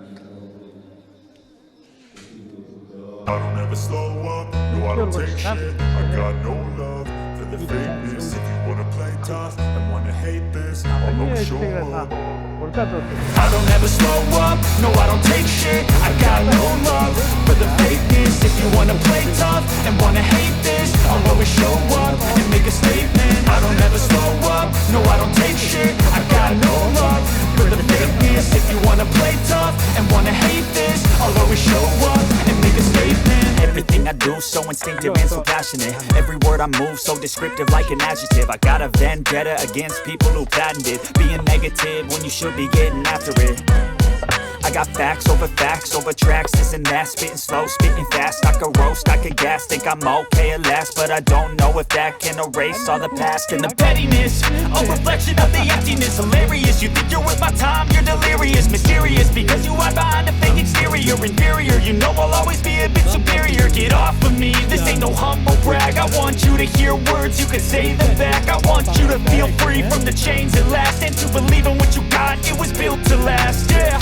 I don't ever slow up, no I don't take shit. I got no love for the fakeness. If you wanna play tough and wanna hate this, I'll always show up. I don't ever slow up, no I don't take shit. I got no love for the fakeness. If you wanna play tough and wanna hate this, I'll always show up and make a statement. I don't ever slow up, no I don't take shit. I got no love for the fakeness. If you wanna play tough and wanna hate this, I'll always show up and make a statement. Everything I do so instinctive and so passionate. Every word I move so descriptive like an adjective. I got a vendetta against people who patented being negative when you should be getting after it. I got facts over tracks, this and that. Spitting slow, spitting fast. I could roast, I could gas. Think I'm okay at last, but I don't know if that can erase all the past and the pettiness. A reflection of the emptiness. Hilarious, you think you're worth my time, you're delirious. Mysterious, because you hide behind a fake exterior. Inferior, you know I'll always be a bit superior. Get off of me, this ain't no humble brag. I want you to hear words, you can say them back. I want you to feel free from the chains at last, and to believe in what you got, it was built to last, yeah.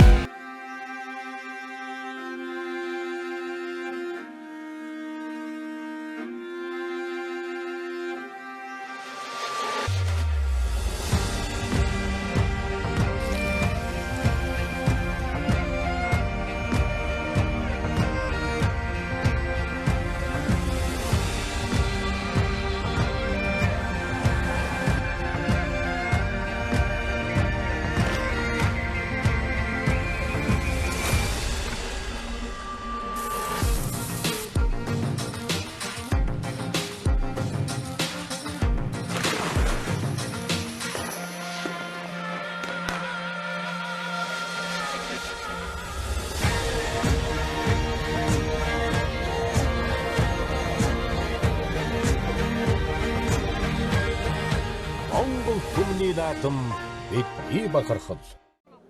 Наадам бидний бахархал.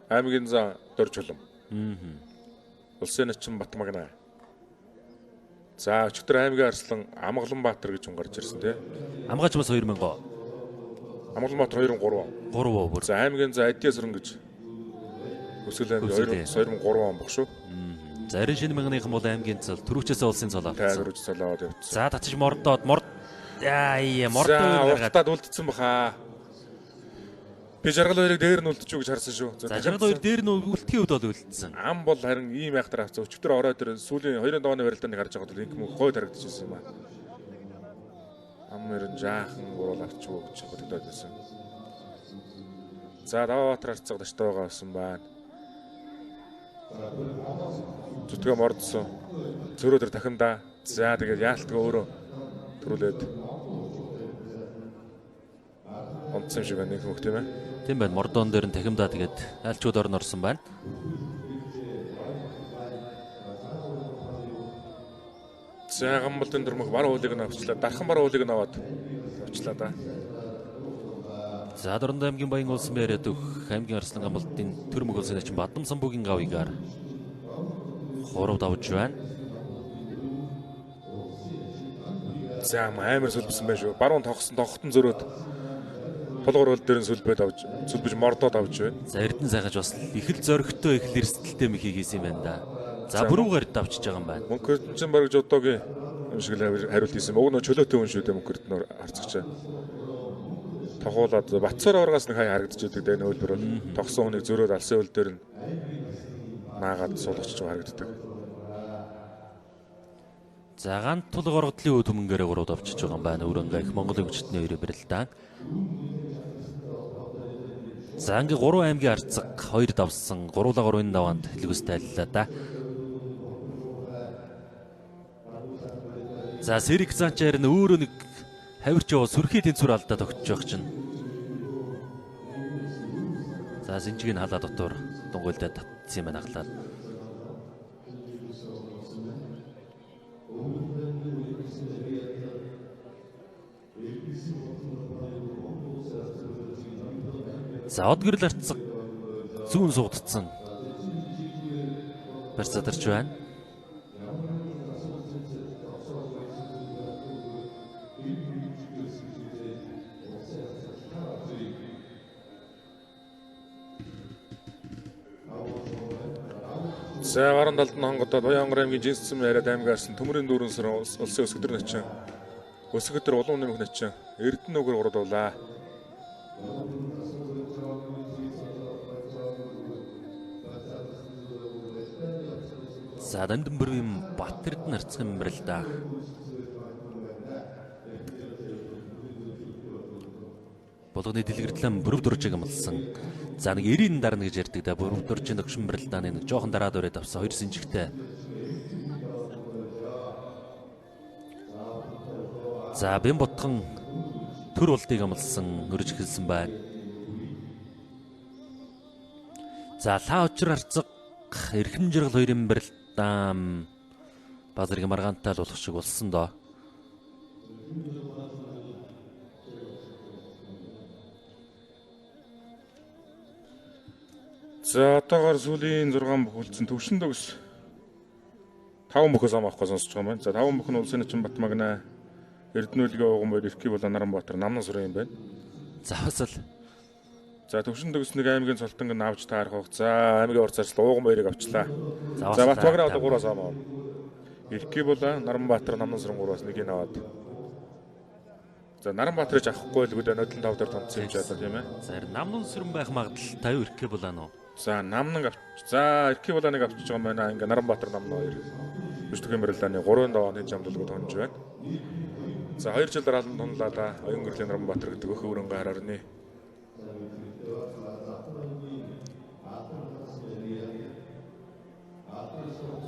Аймгийн зан Доржхолом. Улсын начин Батмагна. За өчигдөр аймгийн арслан Амгаланбаатар гэж хүн гарч ирсэн тий. Амгаач бас 2000. Амгаланбаатар 2003 он. 3 бүр. За аймгийн зан Адиасран гэж Өсгөл аймгийн 2003 он баг шүү. За 90 шинэ мянгааныхан бол аймгийн цол түрүүчээс улсын цол авсан. Түрүүч цол аваад явцсан. За татаж мордоод морд яа мордоо гаргаад үлдсэн баха. Би жаргал хоёрыг дээр нь үлдчихв гэж харсан шүү. За жаргал хоёр дээр нь үлдэхийн үед бол үлдсэн. Ам бол харин ийм айхтар авцсан. Өчигдөр орой дээр сүүлийн 2 давааны барилдаанд харж байгаад бол инх мөн гой тарагдчихсан юм аа. Ам ер нь жаахан гурвал авчихв гэж бодогдоод байсан. За Даваабаатар харцаг даштай байгаа болсон байна. Зүтгээ мордсон. Зөрөө дээр тахимдаа. За тэгээд яалтгаа өөрөө төрүүлээд онцсон юм шиг байна нэг хөх тийм ээ. Тийм байна. Мордон дээр нь тахимдаа тэгээд айлчууд орн орсон байна. За гамбалтын дөрмөх бар уулыг нь авчлаа. Дархан бар уулыг нь аваад авчлаа да. За Дорнод аймгийн Баян улсын яриад өгөх аймгийн арслан гамбалтын төрмөх улсын начин Бадам Самбугийн гавьягаар 3 давж байна. За амар сүлбсэн байх шүү. Баруун тогсон тогтон зөрөөд тулгуур хөл дээр нь сүлбээд авч сүлбэж мордоод авч байна. За Эрдэнэ сайхаж бас их л зоригтой их л эрсдэлтэй мөхийг хийсэн юм байна да. За бүрүүгээр давчиж байгаа юм байна. Мөнх Эрдэнэ бараг жодогийн юм шиг л хариулт хийсэн. Уг нь чөлөөтэй хүн шүү дээ Мөнх Эрдэнэ харцагчаа. Тохуулаад Батцаар оргоос нэг хай харагдчихэдэг дээ нөөлбөр бол. Тогсон хүнийг зөрөөд алсын хөл дээр нь наагаад суулгачих харагддаг. За ганц тул горгодлын үе түмэнгээрээ 3 давчиж байгаа юм байна. Өрөнгө их Монголын хүчтний хоёрын барилдаан. За анги 3 аймгийн арцаг 2 давсан 3-3-ын даваанд хэлгүүс тайллаа да. За Сэрэг Занчаар нь өөрөө нэг хавирч яваа сүрхий тэнцвэр алдаа тогтож байх чинь. За сэнжигийг халаа дотор дунгуйлдаа татсан юм байна аглаад. За од гэрэл арцаг зүүн суудцсан барь задарч байна. За баруун талд нь хонгодод Буян-Хонгор аймгийн Жинсцэн яриад аймгаас Төмөрийн дүүрэн сүрэн улсын өсгөдөр начин өсгөдөр улам нэмэх начин Эрдэнэ үгээр урдуулаа. За Дандан бүрийн Батэрдэн арцхан барилдаа. Булганы дэлгэрдлэн бүрв дуржиг амлсан. За нэг 90 дарна гэж ярьдаг да. Бүрв дуржийн догшин барилдааны нэг жоохон дараад өрөөд авсан хоёр сэнжигтэй. За бэн ботхон төр болдыг амлсан өрж эхэлсэн байна. За лаа учир арцаг эрхэм жаргал хоёрын барилдаан ба зэрэг маргаантай л болох шиг болсон доо. За одоогоор сүүлийн 6 бүх үлдсэн төвшин төгс 5 бүхөөс ам авахгүй сонсож байгаа юм байна. За 5 бүх нь улсын начин Батмагна, Эрдэнэ үлгийн ууган баяр, Эрхий болон Наранбаатар намнан сүрэн юм байна. За бас л За төвшин төгс нэг аймгийн цолтонг нь авч таарах бох. За аймгийн урц арслан ууган баярыг авчлаа. За Батмагна одоо 3-аас ам авна. Эрхий болон Наранбаатар намнан сүрэн 3-аас нэгийг аваад. За Наранбаатарыг авахгүй л гэдэг нодлон 5 дээр тонцсон юм чи одоо тийм ээ. За намнан сүрэн байх магадлал 50 Эрхий болон уу. За намнан авч. За Эрхий болооныг авчиж байгаа юм байна. Ингээ Наранбаатар намнан хоёр. Бүждгийн барилдааны 3 давааны жамдалгууд хонж байна. За 2 жил дараалан тунлаа да. Оюун гэрлийн Наранбаатар гэдэг өх өрөнгө хараарны.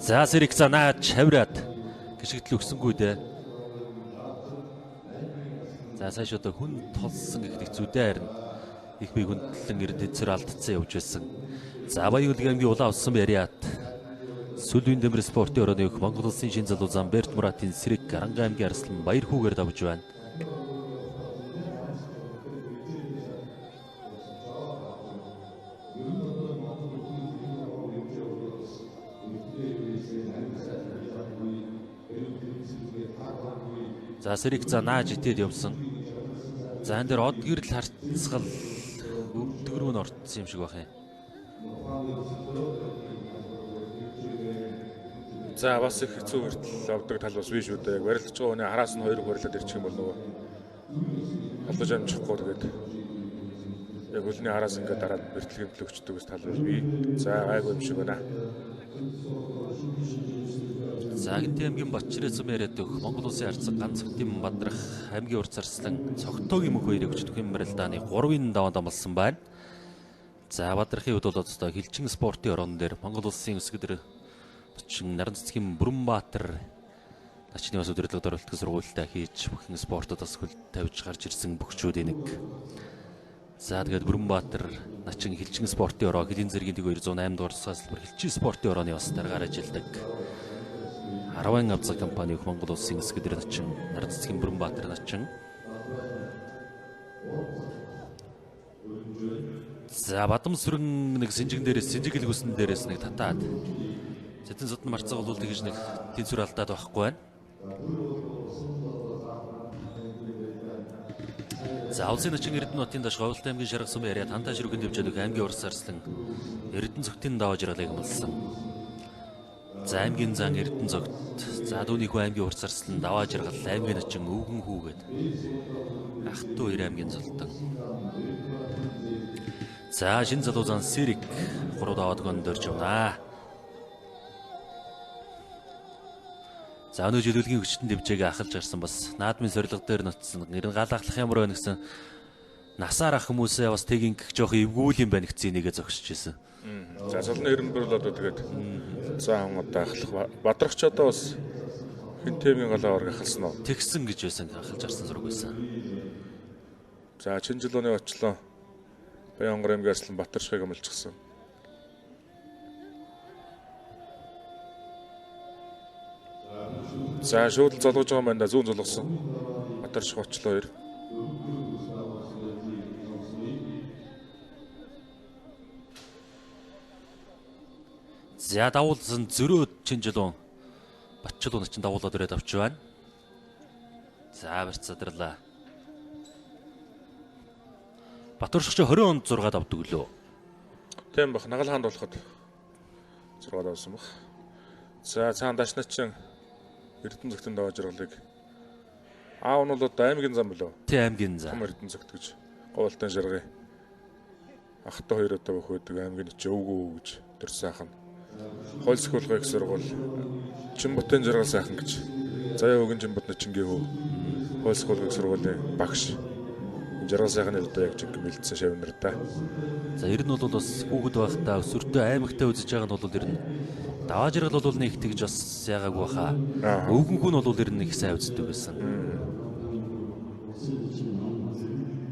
За Сэрэг за наач хавраад гიშгтэл өгсөнгүү дээ. За цааш одоо хүн толсон гэх хэцүүдээ харин их бие хүндлэн эрдэцэр алдцсан явж байсан. За Баян үлгийн аймгийн улаан авсан яриад Сүлбийн дэмэр спортын өрөөний өгөх Монгол улсын шин залуу Замберт Муратын Сэрэг Аранга аймгийн арслан баяр хүүгээр давж байна. За Сэрэг за нааж итэд явсан. За энэ дээр од гэрэл харцгал өвдөг рүү н орцсон юм шиг байх юм. За бас их хэцүү хүртэл авдаг тал бас бий шүү дээ. Яг барилдаж байгаа хүний араас нь хоёр барилаад ирчих юм бол нөгөө холдож амжихгүй тэгээд яг хөлний араас ингээд дараад бэртэл гэмтэл өгчдөг бас тал бас бий. За гайгүй юм шиг байна. За Гэнти аймгийн Батчирээ зүм яриад өгөх Монгол улсын арцаг ганц хотын Бадрах аймгийн урц арслан цогтоогийн мөх хоёрыг өчтөхийн барилдааны 3-ын даваанд амлсан байна. За Бадрахын хувьд бол одоо хилчин спортын орон дээр Монгол улсын өсгөдөр чин наран цэцгийн Бүрэнбаатар начны бас удирдлагад оролцох сургуультай хийж бүхэн спортод бас хөл тавьж гарч ирсэн бөхчүүдийн нэг. За тэгээд Бүрэнбаатар начин хилчин спортын ороо хөлийн зэргийн тэг 208 дугаар салбар хилчин спортын орооны бас дараагаар ажилладаг. Араван авцаг компани их Монгол улсын өсгөдөр начин наран цэцгийн Бүрэнбаатар начин. За Бадам сүрэн нэг сэнжигэн дээрээс сэнжиг хэлгүүсэн дээрээс нэг татаад Зэтэн содон марцаг бол тэгж нэг тэнцвэр алдаад байхгүй байна. За улсын начин Эрдэнэ хотын даш Говьлт аймгийн Шарга сумын яриад хантаа ширүүхэн дэвжээд өгөх аймгийн урс арслан Эрдэнэ цогтын даваа жаргалыг амлсан. За аймгийн зан Эрдэнэ цогт за дүүний хүү аймгийн урс арслан даваа жаргал аймгийн начин өвгөн хүүгээд ах トゥ хоёр аймгийн золтон. За шин залуу зан Сэрэг 3 даваад гонд дөрж явнаа. За өнөө жилүүлгийн хүчтэн дэмжээг ахалж гарсан бас наадмын сорилго дээр ноцсон. Нэр нь гал ахлах ямар байна гэсэн насаар ах хүмүүсээ бас тэг ингэх жоох эвгүүл юм байна гэсэн нэгэ зогсож исэн. За золны эренбөр л одоо тэгээд за хан одоо ахлах бадрагч одоо бас хинтэмийн галаа орг ахалсан уу? Тэгсэн гэж байсан ахалж гарсан зураг байсан. За Чинжилууны очлоо Баянгар аймгийн Арслан Батаршихыг амлчихсан. За шууд л золгож байгаа юм байна да. Зүүн золгосон. Батарших очлоо хоёр. За давуулсан зөрөө Чинжилуун Батчилуун чинь давуулаад ирээд авч байна. За барьц задарлаа. Батөршигч 20 онд 6 давдаг лөө. Тийм бах. Нагалхаанд болоход 6 давсан бах. За цаана дашна чин Эрдэнэ зөгтөн даваа жаргалыг аав нь бол одоо аймгийн зам билүү? Тий, аймгийн зам. Том Эрдэнэ зөгт гэж говьлтан жаргая. Ахтай хоёр одоо бөхөөдөг аймгийн чи өвгөө гэж төр сайхан. Хойл сөхөлгөө их сургуул Чинботын жаргал сайхан гэж. Заяа өгөн Чинбот начингийн хөө. Хойл сөхөлгөө их сургуулийн багш. Жаргал сайхны одоо яг жинхэнэ бэлдсэн шавнар да. За ер нь бол бас хүүхэд байхдаа өсвөртөө аймагтай үзэж байгаа нь бол ер нь даваа жаргал бол нэг тэгж бас яагаагүй баха. Өвгөн хүн бол ер нь их сайн үздэг байсан.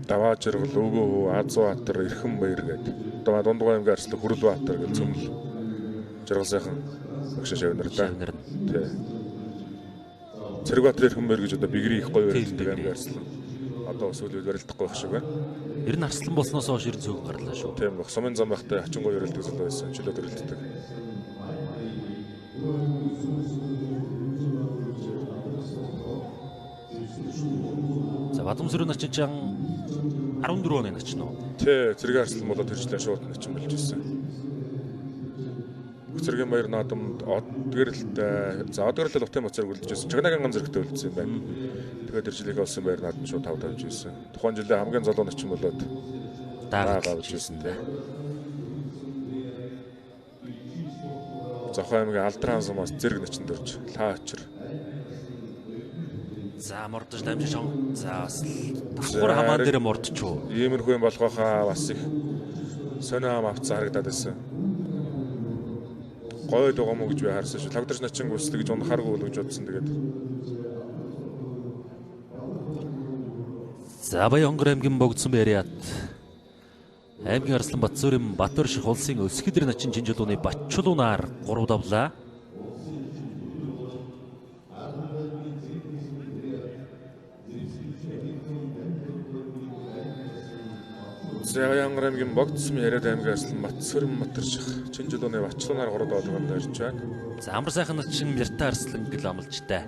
Даваа жаргал, өвгөө хөө, Азбаатар, Эрхэн баяр гэдэг. Одоо Дундгой аймгийн Арслан Хүрэлбаатар гэж цөмөл жаргал сайхан багш шавнар да. Тий. Цэрэгбаатар Эрхэн баяр гэж одоо бигрийн их гоё барилддаг аймгийн Арслан. Одоо сүүлийн үед барилдахгүй байх шиг байна. Ер нь Арслан болсноос хойш ер нь цөөхөн гарлаа шүү. Тийм баг. Сумын зам байхдаа хачин гоё барилддаг зүйл байсан. Чөлөөт барилддаг. За Бадамсрын начин чан 14 оны начин уу? Тий, Цэргийн Арслан болоод тэр жилээ шууд начин болж ирсэн. Цэргийн баяр наадамд Одгэрэлтэй, за Одгэрэлтэй Лутын моцоор үлдэж байсан. Чагнагийн гам зэрэгтэй үлдсэн юм байна. Тэгээд тэр жилийнхээ улсын баяр наадам шууд 5 тавьж ирсэн. Тухайн жилээ хамгийн залуу начин болоод дааг авч ирсэн тий. Зохой аймгийн Алдран сумаас зэрэг начин дөрж лаа очир. За мордож дамжиж хон. За бас давхар хамаан дээр мордчихв. Иймэрхүү юм болгохаа бас их сонио ам авцсан харагдаад байсан. Гоё л байгаа мó гэж би харсан шүү. Лагдаж начин гүйцэтгэж гэж унахааргүй л гэж бодсон тэгээд. За Баянгар аймгийн богдсон Бариат. Аймгийн Арслан Батсүрэн Батөрших улсын өсгөдөр начин Чинжилууны Батчулуунаар 3 давлаа. За Баянгар аймгийн богдсон Яриад аймгийн Арслан Батсүрэн Батөрших Чинжилууны Батчулуунаар 3 давлаа ярьж байна. За амар сайхан начин Мярта Арслан гэл амлжтай.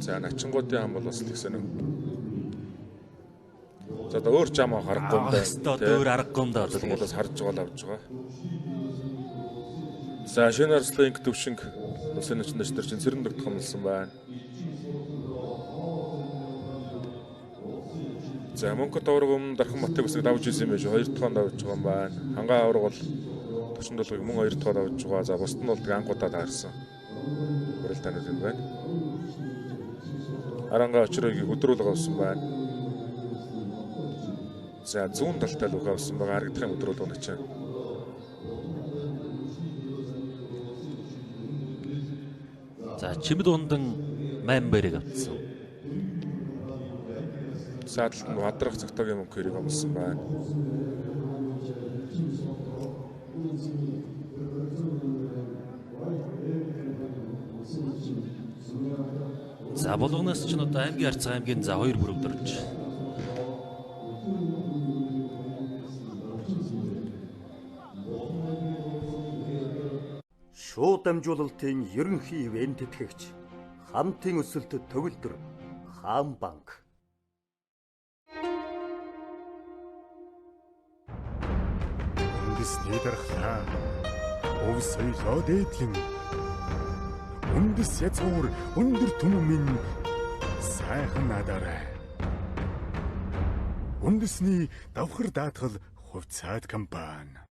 За начингуудын ам бол бас л их сонин. За одоо өөр ч ам харахгүй юм байна. Одоо өөр аргагүй юм да. Одоо бол бас харж байгаа л авч байгаа. За шинэ Арслан инг төвшинг улсын начин дэвтэр чинь цэрэн догт хомлсон байна. За Мөнхөт авраг өмнө Дархан Батыг үсэг давж исэн юм биш. Хоёр дахь он давж байгаа юм байна. Хангаа авраг бол төвшин долгыг мөн хоёр дахь давж байгаа. За бусд нь бол ангуудаа таарсан. Барилдаанууд юм байна. Арангаа очрыг өдрүүлэг авсан байна. За зүүн талтай л үхэ авсан байгаа. Харагдах юм өдрүүлэг нь чинь. За Чимэд ундан майн баярыг авсан. Саадалт нь Бадрах цогтоогийн мөнгө хэрэг амлсан байна. За булганаас ч одоо аймгийн Арцгаа аймгийн за хоёр бүрэг дөрж. Шууд дамжуулалтын ерөнхий ивээн тэтгэгч хамтын өсөлт төгөлдөр Хаан банк. Үндэсний дархлаа өв соёлоо дээдлэн үндэс язгуур өндөр түмэн минь сайхан наадаарай. Үндэсний давхар даатгал хувьцаат компани.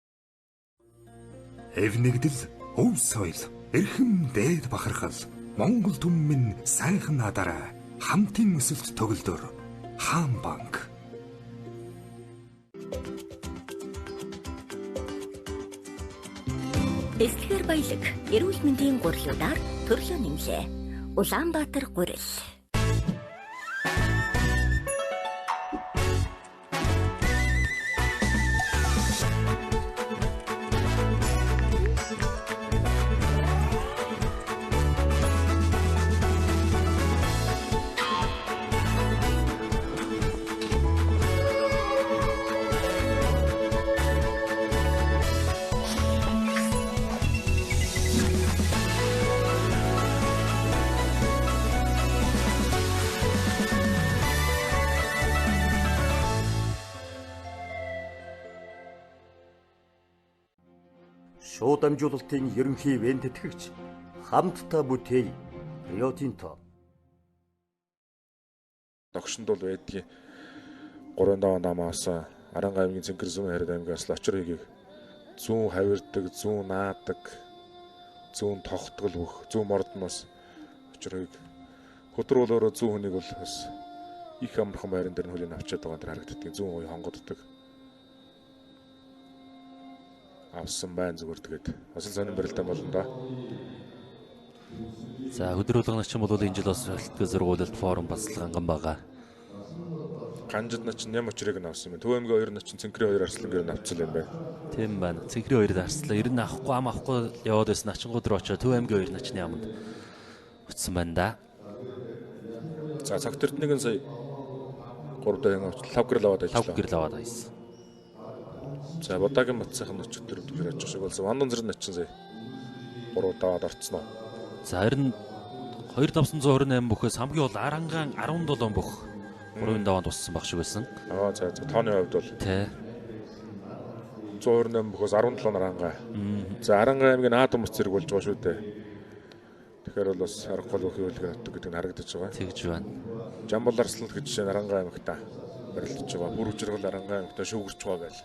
Эв нэгдэл Өв соёл, эрхэм дээд бахархал, Монгол түмэн сайхан надараа, хамтын өсөлт төгөлдөр, Хаан банк. Эслэгээр баялаг, эрүүл мэндийн гурлуудаар төрлөө нэмлээ. Улаанбаатар гурил. Шууд дамжуулалтын ерөнхий ивент тэтгэгч хамтдаа бүтээе. Рио Тинто. Догшинд бол байдгийг 3 даван намаас Аранга аймгийн Цэнхэр зүүн харид аймгаас Лочор хэгийг зүүн хавирдаг, зүүн наадаг, зүүн тогтгол бүх зүүн мордноос Лочор хэг хөдөр бол өөрөө зүүн хүнийг бол бас их амархан байран дээр нь хөлийг авчиад байгаа энэ харагддаг. Зүүн гоё хонгоддог. Авсан байна зүгээр тэгээд бас л сонин барилдаан болно доо. За хөдрүүлэг начин бол энэ жил бас хөлтгөө сургуулилт форум баслганган байгаа. Ганжид начин ням очрыг нь авсан юм. Төв аймгийн хоёр начин Цэнхрийн хоёр арслангаар нь авцсан юм байна. Тийм байна. Цэнхрийн хоёр арслан ер нь авахгүй ам авахгүй яваад байсан начингууд руу очоод Төв аймгийн хоёр начны аманд очсон байна да. За цагт эрднийг нь сая 3 дахин авч лав гэрэл аваад ажиллаа. Лав гэрэл аваад ажилласан. За Будагийн Батсайхан өчигдөр төгсөр очих шиг болсон. Вандан зэрэг начин сая 3 даваад орцсноо. За харин 2928 бүхээс хамгийн бол Арангаан 17 бүх 3 даваанд туссан баг шиг байсан. Аа за за тооны хувьд бол тий 128 бүхээс 17 Арангаа. За Арангаа аймгийн Наадам ус зэрэг болж байгаа шүү дээ. Тэгэхээр бол бас аргагүй бүх хөвлөгөө нотог гэдэг нь харагдаж байгаа. Тэгж байна. Жамбал Арслан гэж жишээ нь Арангаа аймагта барилдаж байгаа. Бүр үжиргэл Арангаа аймагта шүүгэрч байгаа гээл.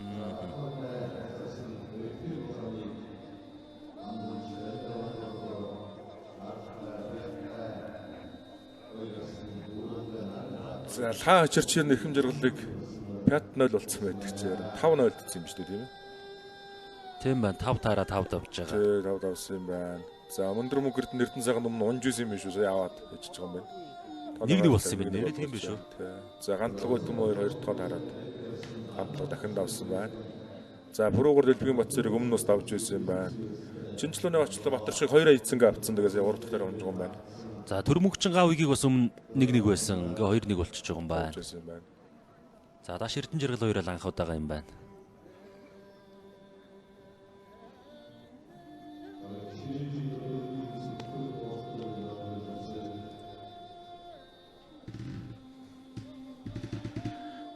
За лхаа очирчийн эрхэм жаргалыг 5-0 болцсон байдаг чи ярин 5-0 дсэн юм шүү дээ тийм ээ. Тийм байна. 5 таараа 5 давж байгаа. Тий 5 давсан юм байна. За өндөр мөнгөрт Эрдэнэ сайхан өмнө унж исэн юм биш үү? Сая аваад ичиж байгаа юм байна. 1-1 болсон юм байна. Нэрээ тийм биш үү? За гантлаг өдөм 2 2 дахь хараад гантлаг дахин давсан байна. За пүрүүгэр дэлбэгийн бат зэрэг өмнө ус давж байсан юм байна. Чинчлөөний очлоо Батар шиг 2 эзэнгээ авцсан. Тэгээс 3 дахь дээр унж байгаа юм байна. За Төрмөгчин гав игийг бас өмнө 1-1 байсан. Ингээ 2-1 болчихж байгаа юм байна. За даш Эрдэнэ жаргал хоёроо анх удаага юм байна.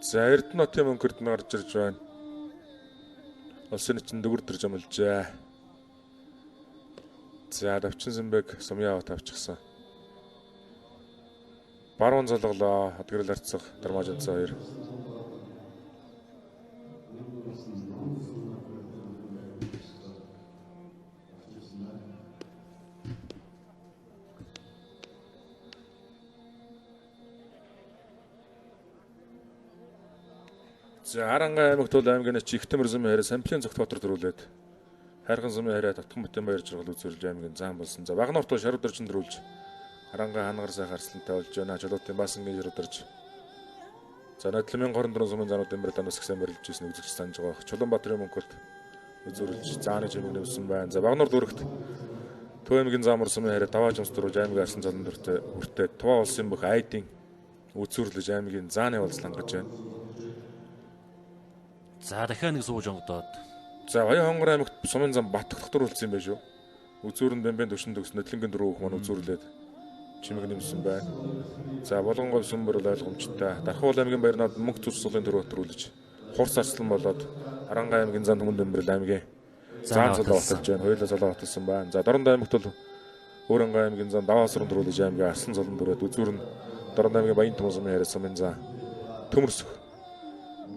За Эрдэнэ хотын мөнхөрд нь гарч ирж байна. Улсын чинь дүгэр дэрж амлжээ. За Давчин Сэмбэг сумын аваад авчихсан. Баруун золголоо Адгэрэл арцах Дармаажанцаа хоёр. За Аранга аймагт бол аймгийн чи Ихтэмэр зумын хараа Самплын цогт хотор дөрүүлээд Хайрхан зумын хараа Татхан Бүтэн баяр жаргал үзүүлж аймгийн зам болсон. За Багнорт бол шарууд дөржин дөрүүлж Аранга хангар сайхан арслантай болж байна. Жолоотын Баасангийн шаруударж. За Нодломын 24 сумын зануудын бэр данаас гисэн барилж ирсэн үзэгч санаж байгаа. Чулуунбаатарын мөнхөлд үзүүлж зааны чимэг нэмсэн байна. За Багнор дүүрэгт Төв аймгийн замар сумын хараа даваа жамс дөрүүлж аймгийн арслан золон дөртөө хүртээ Тува улсын бүх айдын үзүүрлэж аймгийн зааны уулзал хангаж байна. За дахиад нэг сууж онгодоод. За Баян хонгор аймагт сумын зам Батгах дөрүүлсэн юм байна шүү. Үзүүр нь бэмбэн төвшин төгс Нодлонгийн дөрөв хөх маань үзүүрлээд чимэг нэмсэн байна. За Булган говь сүмбэр бол ойлгомжтой. Дархуул аймгийн баярнаад мөнх зүс сулын дөрөв өтрүүлж хурц арслан болоод Аранга аймгийн зам түмэн дэмбэрэл аймгийн заан цолоо баталж байна. Хоёулаа цолоо баталсан байна. За Дорнод аймагт бол Өөрөнгө аймгийн зам даваа суран дөрүүлж аймгийн арслан золон дөрөөд үзүүр нь Дорнод аймгийн Баян түмэн сумын яриа сумын зам төмөрсөх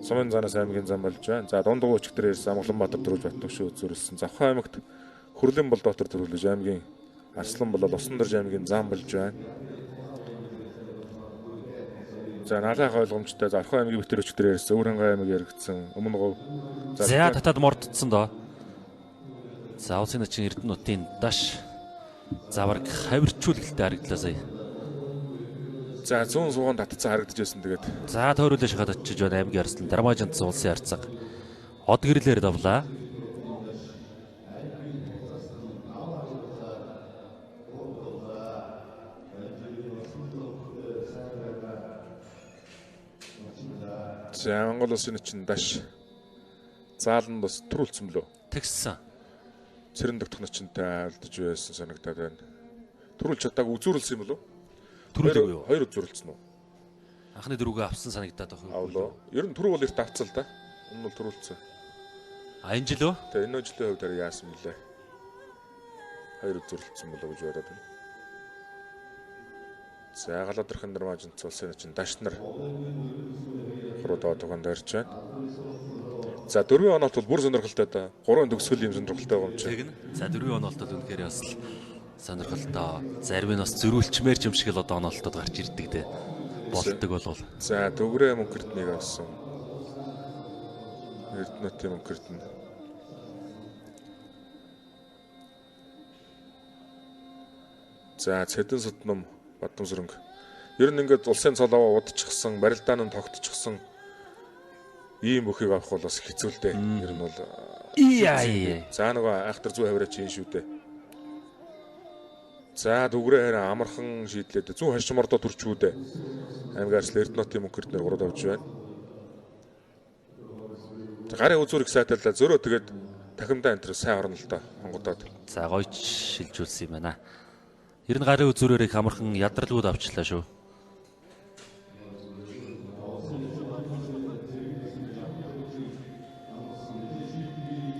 Сумын занаас аймгийн зам болж байна. За Дундгуу өчигдөр ирсэн Амгаланбаатар дөрвж Баттавшин үзүүрлсэн. Завхан аймагт Хөрлийн бол дотор төрүүлж аймгийн Арслан болол Усан дорж аймгийн зам болж байна. За наалах ойлгомжтой за Орхон аймгийн битэр өчтөр ярьсан. Өвөрхангай аймаг яригдсан. Өмнө говь. За татаад мордцсон доо. За улсын начин Эрдэнэ нутгийн даш заварг хавирчүүлгэлтэй харагдлаа сая. За зүүн суугаан татцсан харагдаж байсан тэгээд. За тойруулаа шахаад очиж байна аймгийн Арслан Дармаажанц улсын харцаг. Од гэрлээр давлаа. За Монгол улсын чинь даш зааланд бас төрүүлсэн бөлөө. Тэгсэн. Цэрэн догтох начинтай алдаж байсан санагдаад байна. Төрүүлж чадаагүй үзүүрлсэн юм болов уу? Төрүүлээгүй юу? Хоёр үзүүрлсэн үү? Анхны дөрвөгөө авсан санагдаад байх уу? Авлаа. Ер нь түрүү бол эрт авцсан л да. Өмнө нь төрүүлсэн. А энэ жил үү? Тэгээ энэ жилийн хувьд арай яасан бэлээ? Хоёр үзүүрлсэн болов гэж бодоод байна. За галаадэрхэн дурмаажинц улсын чинь даш нар хуруу доо дойрч байна. За дөрвийн оноот бол бүр сонирхолтой да. Гурван төгсгөл юм сонирхолтой байгаа юм чи. Тэгнэ. За дөрвийн оноолт бол үнэхээр бас л сонирхолтой. Зарим нь бас зөрүүлчмээр юм шиг л одоо оноолтод гарч ирдэг дээ. Болтдог болвол. За дөгрээ мөнхөрднийг авсан. Эрдэнэтийн мөнхөрдөн. За цэдэн судном Бадамсрэнг. Ер нь ингээд улсын цол аваа удчихсан, барилдаан нь тогтчихсан ийм бүхийг авах бол бас хэцүү л дээ. Ер нь бол За нөгөө айхтар зүү хавраа чинь шүү дээ. За дүгрээ харин амархан шийдлээ. Зүүн хашин мордоо төрчүү дээ. Аймаг арслан Эрдэнэтийн мөнхөрднөр 3 давж байна. Гарын үзүүр их сайталлаа. Зөрөө тэгээд тахимдаа энэ төр сайн орно л доо хонгодоод. За гоёч шилжүүлсэн юм байна. Ер нь гарын үзүүрээр их амархан ядралгууд авчлаа шүү.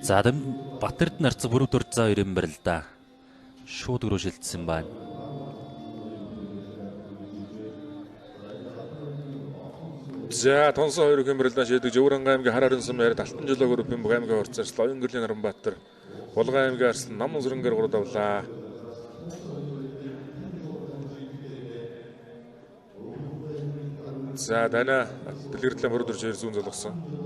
За Батэрдэн арцаг бүрүүд заа ирэн барил да. Шууд өрөө шилжсэн байна. За тонсон хоёр хэн барилдаан шийдэж Өвөрхангай аймгийн хар харин сум яриад Алтан жилөө группийн бүх аймгийн хурцаарч Оюун гэрлийн Наранбаатар Булган аймгийн Арслан Наман сүрэнгээр 3 давлаа. За дана дэлгэрдлээ мөрөд өрж зүүн золгосон.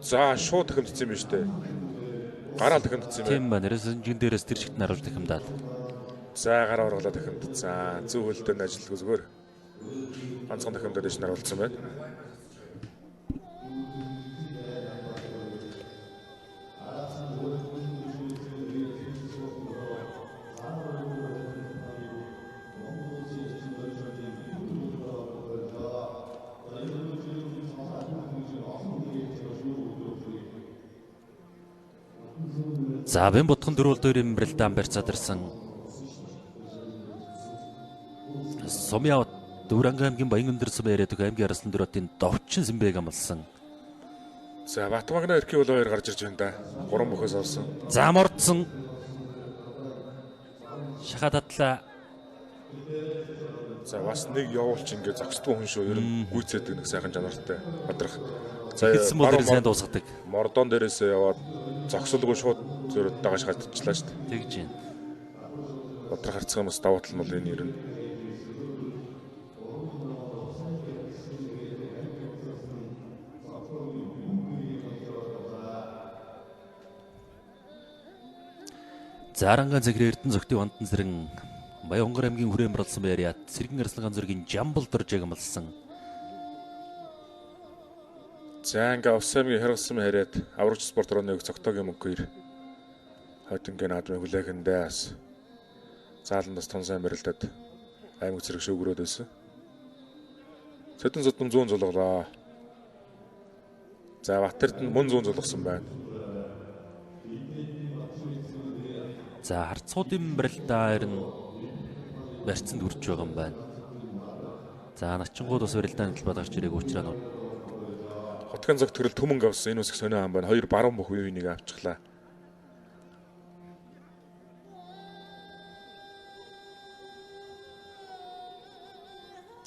За шууд тахимдсан юм биш үү? Гараал тахимдсан юм байна. Тийм байна. Нэрээс жин дээрээс тэр чигт наруулж тахимдаад. За гараа ургалаа тахимдсан. Зүү хөлтөнд ажилтгүй зүгээр. Ганцхан тахимдаад иш наруулсан байна. За бэн ботхон дөрвөл дээр юм барилдаан барьцаад ирсэн. Сумья Дүүранг аймгийн Баян өндөр сум яриад аймгийн Арслан дөрөтийн Довчин Сэмбэг амлсан. За Батмагна эрхий бол хоёр гарч ирж байна да. Гурван бөхөөс авсан. За мордсон. Шаха татлаа. За бас нэг явуулч ингээ зогсдгүй хүн шүү. Ер нь гүйцээдэг нэг сайхан чанартай бадрах. За хэлсэн бол сайн дуусгадаг. Мордон дээрээс яваад зогсолгүй шууд зөрөд дагаж гацчлаа шүү дээ. Тэгж байна. Бадрах харцгаа бас давуу тал нь бол энэ ер нь. Зарангаан зэгрээ Эрдэнэ зөгтийн Вандан зэрэн Баян Онгор аймгийн хүрээн болсон байриат Сэргэн Арслан ганцөргийн Жамбал доржиг амлсан. За ингээ Увс аймгийн Хэргсэн яриад аврагч спорт орны цогтоогийн мөнгө хойдонгийн наадмын хүлээхэндээ бас зааланд бас тун сайн барилдаад аймаг зэрэг шөөгрөөд байсан. Цэдэн зодон зүүн зулгалаа. За Батэрд нь мөн зүүн зулгасан байна. За харцуудын барилдаа ер нь барьцанд үрж байгаа юм байна. За начингууд бас барилдааны талбайд гарч ирээг уучраа нь Хотгийн зог төрөл түмэн авсан. Энэ үсэг сонио ам байна. Хоёр баруун бүх үеийг нэг авчихлаа.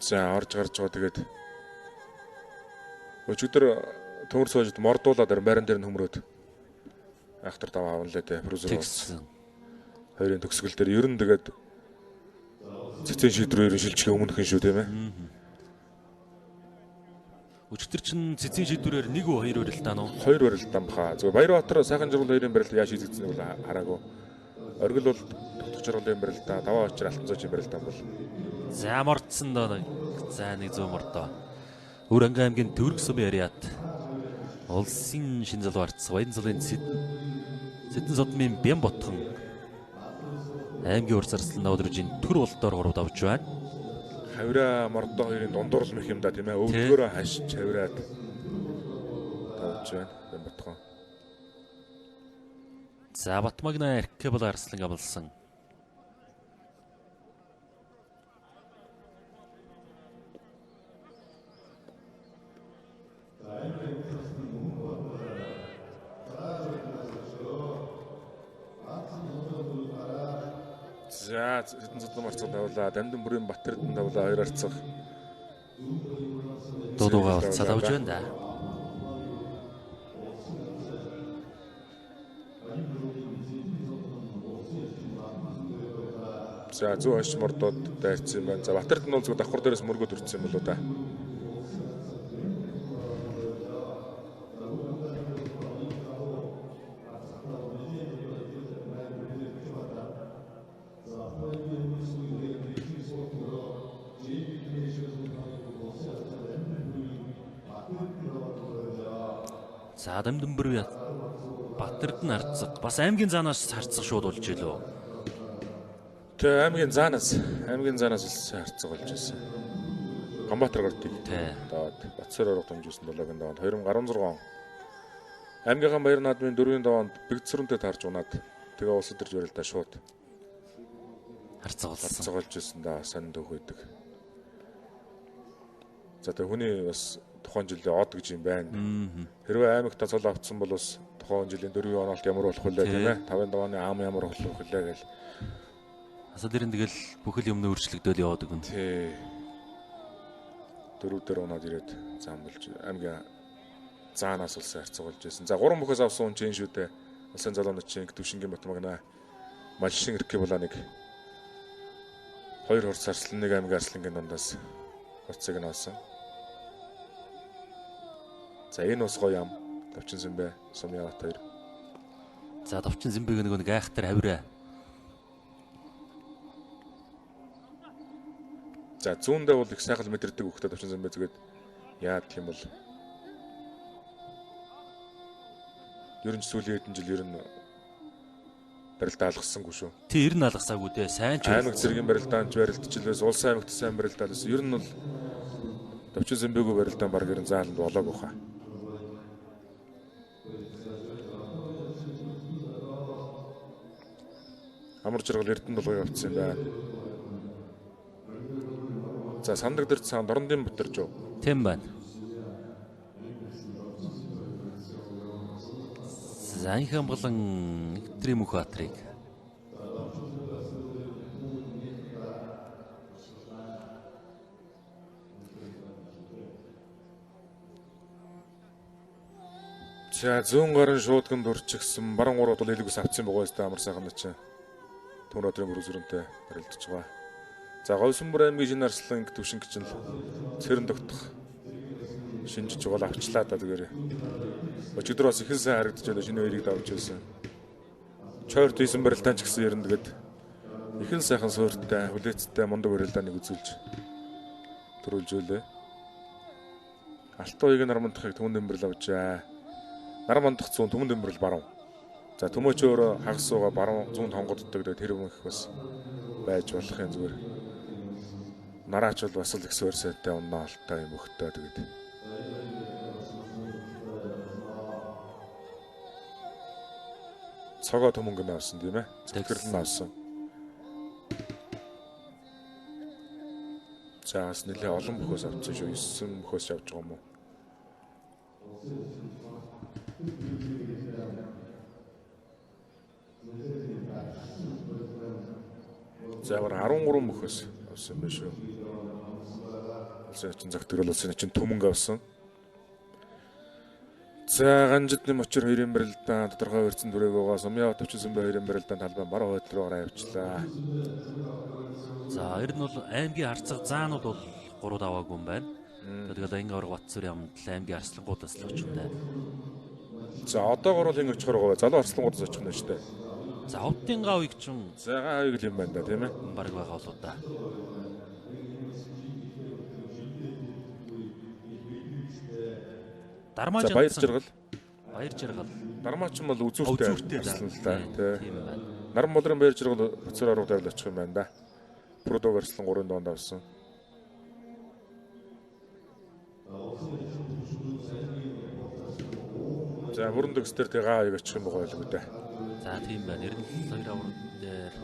За орж гарч байгаа тэгээд өчигдөр Төмөр суужид мордуулаад байран дээр нь хөмрөөд айхтар даваа авна лээ дээ. Брузер болсон. Хоёрын төгсгөл дээр ер нь тэгээд цэцэн шийдвэр ер нь шилжихээ өмнөх юм шүү тийм ээ. Өчигдөр чинь цэцэн шийдвэрээр 1 үү 2 барилдаан уу? 2 барилдаан баха. Зүгээр Баярбаатар сайхан жаргал хоёрын барилдаа яаж шийдэгдсэнийг бол хараагүй. Оргил бол тогтох жаргалын барилдаа, даваа очир алтан зоожийн барилдаан бол. За мордсон доо. За нэг зүүн мордоо. Өвөр Анги аймгийн Төвөрг сумын ариат улсын шин залуу арц Баян зулын Сэдэн содмын Бян ботхон аймгийн урс арслан давдржийн төр болдоор 3 давж байна. Хавраа мордоо хоёрын дундуур мэх юм да тийм ээ. Өвдгөөрөө хашиж хавраад давж байна. Бян ботхон. За Батмагна Эркебл арслан гамлсан. За Сэдэн зудлан арцаг давлаа. Дамдын бүрийн Батэрдэн давлаа. Хоёр арцаг. Дуудуугаа болцоо давж байна да. За зүү хойш мордууд дайрсан юм байна. За Батэрдэн бол зүгээр давхар дээрээс мөргөд өртсөн юм болоо да. За Дамдын бүр Батэрдэн арцаг бас аймгийн заанаас харцаг шууд болж илөө. Тэ аймгийн заанаас улсын харцаг болж ирсэн. Ганбаатар гортыг. Доод Батсөр орох дамжуулсан 7-гийн даваанд 2016 он. Аймгийнхаа баяр наадмын 4-ийн даваанд бэгцрэнтэй таарч унаад тэгээ улс өдөрж барилдаа шууд харцаг болсон. Харцаг болж ирсэн да сонин төх байдаг. За тэгээ хүний бас тухайн жилийн од гэж юм байна. Хэрвээ аймагта цол авцсан бол бас тухайн жилийн 4-ийн оноолт ямар болох вүлээ тийм ээ. 5-ын давааны ам ямар болох вүлээ гэл. Асаа дэрэн тэгэл бүхэл юмны өөрчлөгдөөл яваад өгнө. Тий. Дөрөв дээр унаад ирээд зам болж аймгийн заанаас улсын харцаг болж байсан. За 3 мөхөөс авсан хүн чинь шүү дээ. Улсын залуунууд чинь Төвшингийн Батмагна Малшин Эркебуланыг 2 хурц арслан 1 аймгийн арслангийн дундаас хурцыг нь олсон. За энэ ус гоё ам. Товчин Зэмбэ, Сумын Бат хоёр. За Товчин Зэмбэг нөгөө нэг айхтар хавраа. За зүүндээ бол их сайхан мэдэрдэг хөхтэй Товчин Зэмбэ зүгээд яадаг юм бол ер нь сүүлийн хэдэн жил ер нь барилдаа алгасангүй шүү. Тий, ер нь алгасаагүй дээ. Сайн ч аймаг зэргийн барилдаанч барилдчихлээс улсын аймагт сайн барилдаа лээс ер нь бол Товчин Зэмбэгүй барилдаан баг ер нь зааланд болоогүй хаа. Амар жаргал Эрдэнэ булгыг авчихсан юм байна. За сандаг дээр цаан Дорндын Батэржуу. Тийм байна. За анх амгалан Эктрим Мөхбаатрыг. За зүүн гарын шуудганд урчигсан баруун гурав бол хэлгээс авчихсан байгаа юм амар сайхан чинь. Түн өдрийн бүрүүсрэнтэй барилдаж байгаа. За Говьсанбар аймгийн шинэ арслан төвшин гэж нь цэрэн тогтох шинжиж байгаа авчлаа да зүгээр. Өчигдөр бас ихэн сайн харагдаж байлаа шинэ хоёрыг давж байсан. Чойрт хийсэн барилдаан ч гэсэн ер нь тэгээд ихэн сайхан суурьтай, хүлээцтэй мундаг барилдааныг үзүүлж төрүүлж үлээ. Алтан уяг нармандахыг түмэн дэмбэрл авчаа. Нармандах зүүн түмэн дэмбэрл баруун. За төмөөч өөрөө хагас сууга баруун зүүн тонгоддог тэр юм их бас байж болох юм зүгээр. Нараач бол бас л их суурь сайтай унаа олтой юм өгтөө тэгээд. Цогоо төмөнгө нь авсан тийм ээ. Зөвхөн нь авсан. За бас нэлээ олон бөхөөс авсан шүү. 9 бөхөөс явж байгаа юм уу? За бар 13 мөхөөс авсан байх шүү. Улсын хачин загтгал улсын хачин төмөнг авсан. За Ганжид нэм очир хоёрын барилдаан тодорхой барьсан дүрээг байгаа. Сумья төвчсөн бай хоёрын барилдаан талбай баруун хойд руу гараа явчлаа. За ер нь бол аймгийн харцаг заанууд бол 3 даваагүй юм байна. Тэгээд анги авраг Батцүрийн амтлан аймгийн арслангуудаас л очих нь. За одоогор бол ингэ очихоор байгаа. Залуу арслангуудаас очих нь шүү дээ. За Ховдын гавыг ч За гавыг л юм байна да тийм ээ. Бараг байгаа болоо да. Дармаа баяр жаргал. Баяр жаргал. Дармаач бол үзүүртэй арслан л да тийм байна. Наран болрын баяр жаргал Бацар авраг дайрал очих юм байна да. Прудог арслан 3 донд авсан. За бүрэн дөгс дээр тэгээ гавыг очих юм байгаа байлгүй дээ. За тийм байна. Ер нь хоёр авраг дээр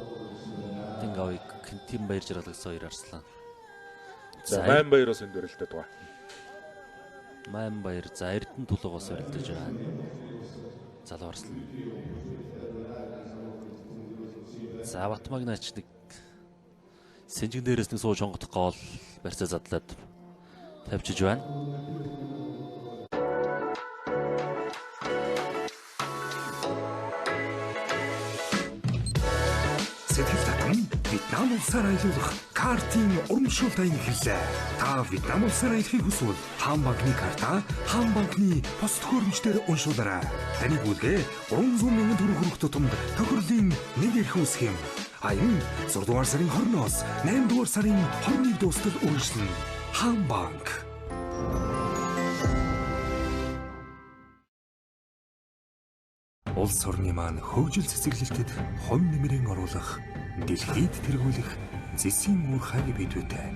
Тин гавыг Кентин баяр жаргал гэсэн хоёр арслан. За Майн баяроос энд барилдаад байгаа. Майн баяр за Эрдэнэ тулгаас барилдаж байна. Залуу арслан. За Батмагнач нэг сэнжигэн дээрээс нэг сууж хонгодох гол барьцаа задлаад тавьчиж байна. Сэтгэл татам Вьетнам улсаар аялуулах картын урамшуул аян эхэллээ. Та Вьетнам улсаар аялахыг хүсвэл Хаан банкны карта, Хаан банкны бус төхөөрөмжтөр уншуулаарай. Таны бүлгээ 300 мянган төгрөг хүрэх тутамд тохирлын нэг эрх үүсэх юм. Аян 6 дугаар сарын 20-оос 8 дугаар сарын 21 дуустал үргэлжлэнэ. Хаан банк. Улс орны маань хөгжил цэцэглэлтэд хувь нэмрэн оруулах, дэлхийд тэргүүлэх зэсийн үр хай бидүүтэй.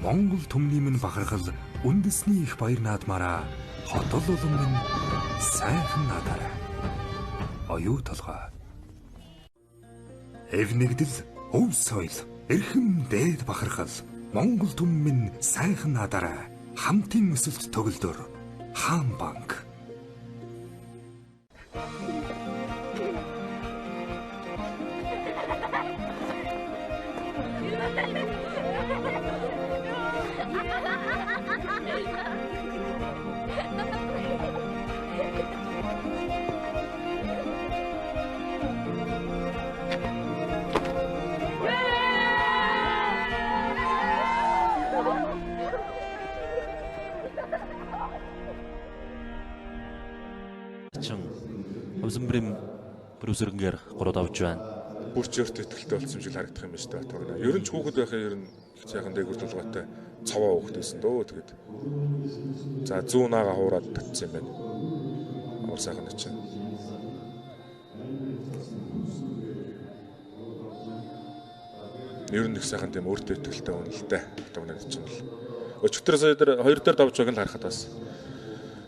Монгол түмний минь бахархал үндэсний их баяр наадмаараа хотол улам минь сайхан наадаарай. Оюу толгой. Эв нэгдэл, өв соёл, эрхэм дээд бахархал Монгол түмэн минь сайхан наадаарай. Хамтын өсөлт төгөлдөр Хаан банк. Хувьсамбрын бүрүүсэрнгээр 3 давж байна. Бүрч өөртөө ихтэй болсон юм шиг харагдах юм байна шүү дээ Батмагна. Ер нь ч хүүхэд байхаа ер нь их сайхан дээгүүр толгойтой цовоо хүүхэд байсан дөө тэгээд. За зүүн наага хуураад татсан юм байна. Амар сайхан очив. Ер нь их сайхан тийм өөртөө ихтэй хүн л дээ. Батмагна чинь л. Өчигдөр сая дээр хоёр дээр давж байгааг нь харахад бас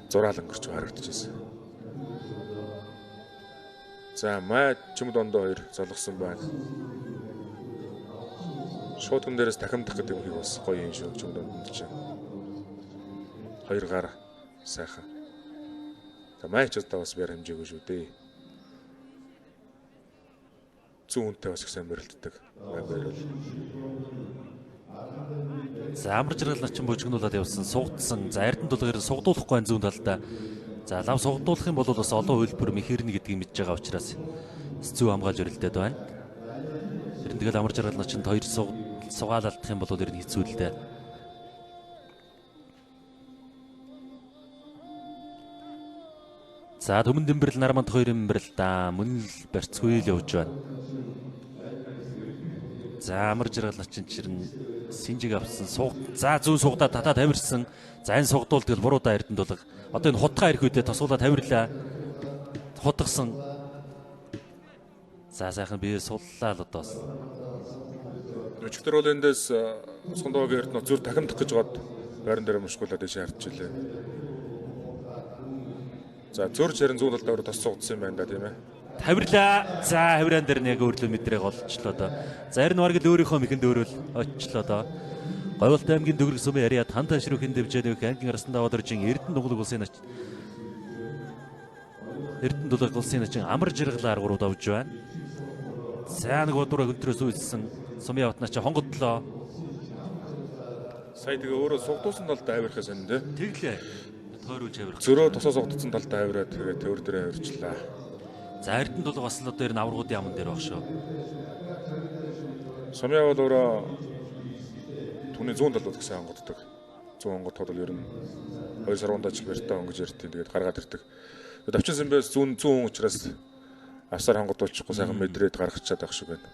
зураал өнгөрч харагдчихсэн. За май чүмд ондоо хоёр золгосон байна. Шууд хүн дээрээс тахимдах гэдэг юм бас гоё юм шүү чүмд ондонд чинь. Хоёр гар сайхан. За май ч одоо бас бэр хэмжээгүй шүү дээ. Зүүн хүнтэй бас их сайн мөрөлддөг. Май баяр бол. За амар жаргал начин бужигнуулаад явсан сугдсан. За Эрдэнэ тулгаар сугдуулахгүй зүүн талдаа. За лав сугдуулах юм бол бас олон хөлбөр мэхэрнэ гэдгийг мэдж байгаа учраас зүү хамгаалж өрөлдөд байна. Тэр нь тэгэл амар жаргал начинд хоёр сугаал алдах юм бол ер нь хэцүү л дээ. За Түмэн Дэмбэрэл Нарманд хоёр Дэмбэрэл да мөн л барьцгүй л явж байна. За амар жаргал начин чирэн синжиг авсан суг за зүүн сугдаа татаа тавирсан. За энэ сугдуул тэгэл буруудаа Эрдэнэ тулга. Одоо энэ хутгаа ирэх үедээ тосуулаад тавирлаа. Хутгсан. За сайхан бие суллаа л одоос. Өчигдөр бол эндээс Сундуугийн Эрдэнэ зүр тахимдах гэж гоод байран дээр мушгуулаад дэше харчихлээ. За зөрж харин зүүн талдаа тос сугдсан юм байна да тийм ээ. Тавирлаа. За хавраан дээр нь яг өөрлөө мэдрэг олчлоо доо. За харин бараг л өөрийнхөө мэхэнд өөрөөл очлоо доо. Говьлт аймгийн дөгрөг сумын яриа тан ташруухийн дэвжээний ангийн арсан даваад оржин Эрдэнэ дуглаг улсын нач Эрдэнэ дулаг улсын начин амар жаргалаар 3 давж байна. За нэг удураа хөнтрөөс үйлсэн сумын явтнаа чи хонгодлоо. Сая тэгээ өөрөө сугдуулсан талд авирах сонин тий. Тэглээ. Тойруулж авирах. Зөрөө тосоо сугдсан талд авираад тэгээ төвөр дээр авирчлаа. За Эрдэнэ тулга бас л одоо ер нь аваргуудын аман дээр баг шүү. Сумья бол өөрөө түүний зүүн талд гэсэн онгоддог. Зүүн онгодоход бол ер нь 2 саргундаа чиг барьтаа онгож иртийн тэгээд гаргаад ирдэг. Давчин Сэмбээс зүүн зүүн учраас авсаар хонгодуулчихгүй сайхан мэдрээд гаргачаад байх шиг байна.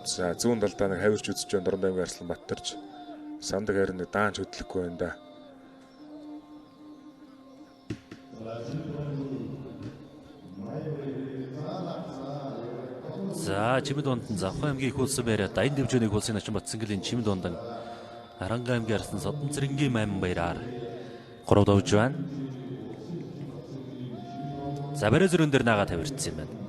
За зүүн талдаа нэг хавирч үзэж байна Дорнод аймгийн Арслан Баттарч сандаг харин нэг даанч хөдлөхгүй байна да. За Чимэд дундан Завхан аймгийн их улсын бариад Даян дэвжээний их улсын начин Батсангэлын Чимэд дундан Аранга аймгийн Арслан Содон цэрэнгийн 8 баяраар 3 давж байна. За бариа зөрөн дээр нагаа тавирдсан юм байна.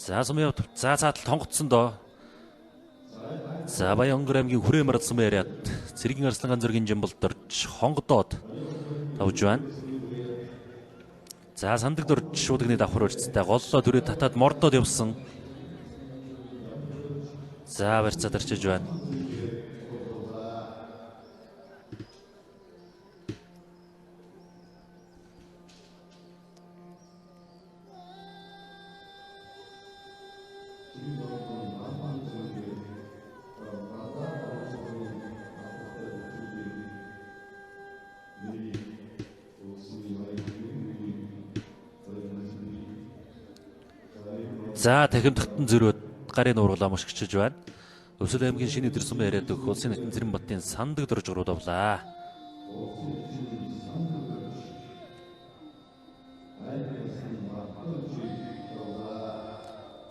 За сумын за цаатал тонгоцсон доо. За Баян-Онгор аймгийн хүрээ маралсан яриад цэргийн Арслан ганцөргийн жимбал дорж хонгодоод тавж байна. За сандаг дорж шуудагны давхар өрцтэй голлоо түрээ татаад мордоод явсан. За барьцаа дарчиж байна. За тахимдахтан зөрөөд гарын нуургалаа мушгичж байна. Өвсөл аймгийн шинэ өдөрсөн яриад өгөх улсын нэтэн Цэрэн батын сандаг дорж урууд авлаа.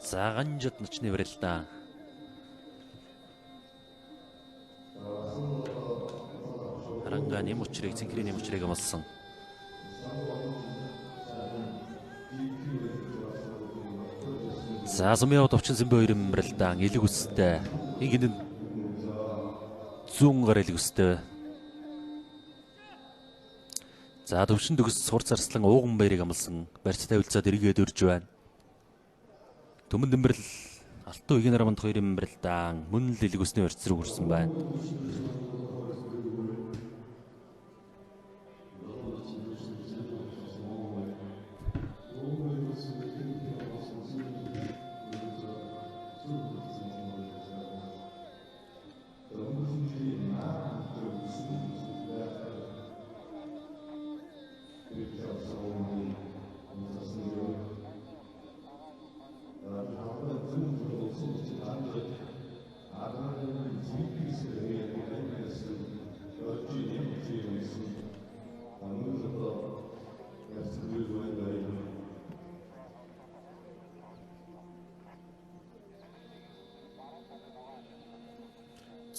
За ганжид начны барилдаа. Харанга нэм учрыг цэнхрийн нэм учрыг амлсан. За сумын товчин сэмбэ хоёр барилдаан элэг үстэй. Ингэн зүүн гар элэг үстэй. За төвшин төгс сурц арслан ууган баярыг амлсан. Барьц тавилцаад эргээд өрж байна. Төмөн дэмбэрл алтан үеийн нараманд хоёрын барилдаан мөн л элэг үсний барьц руу хүрсэн байна.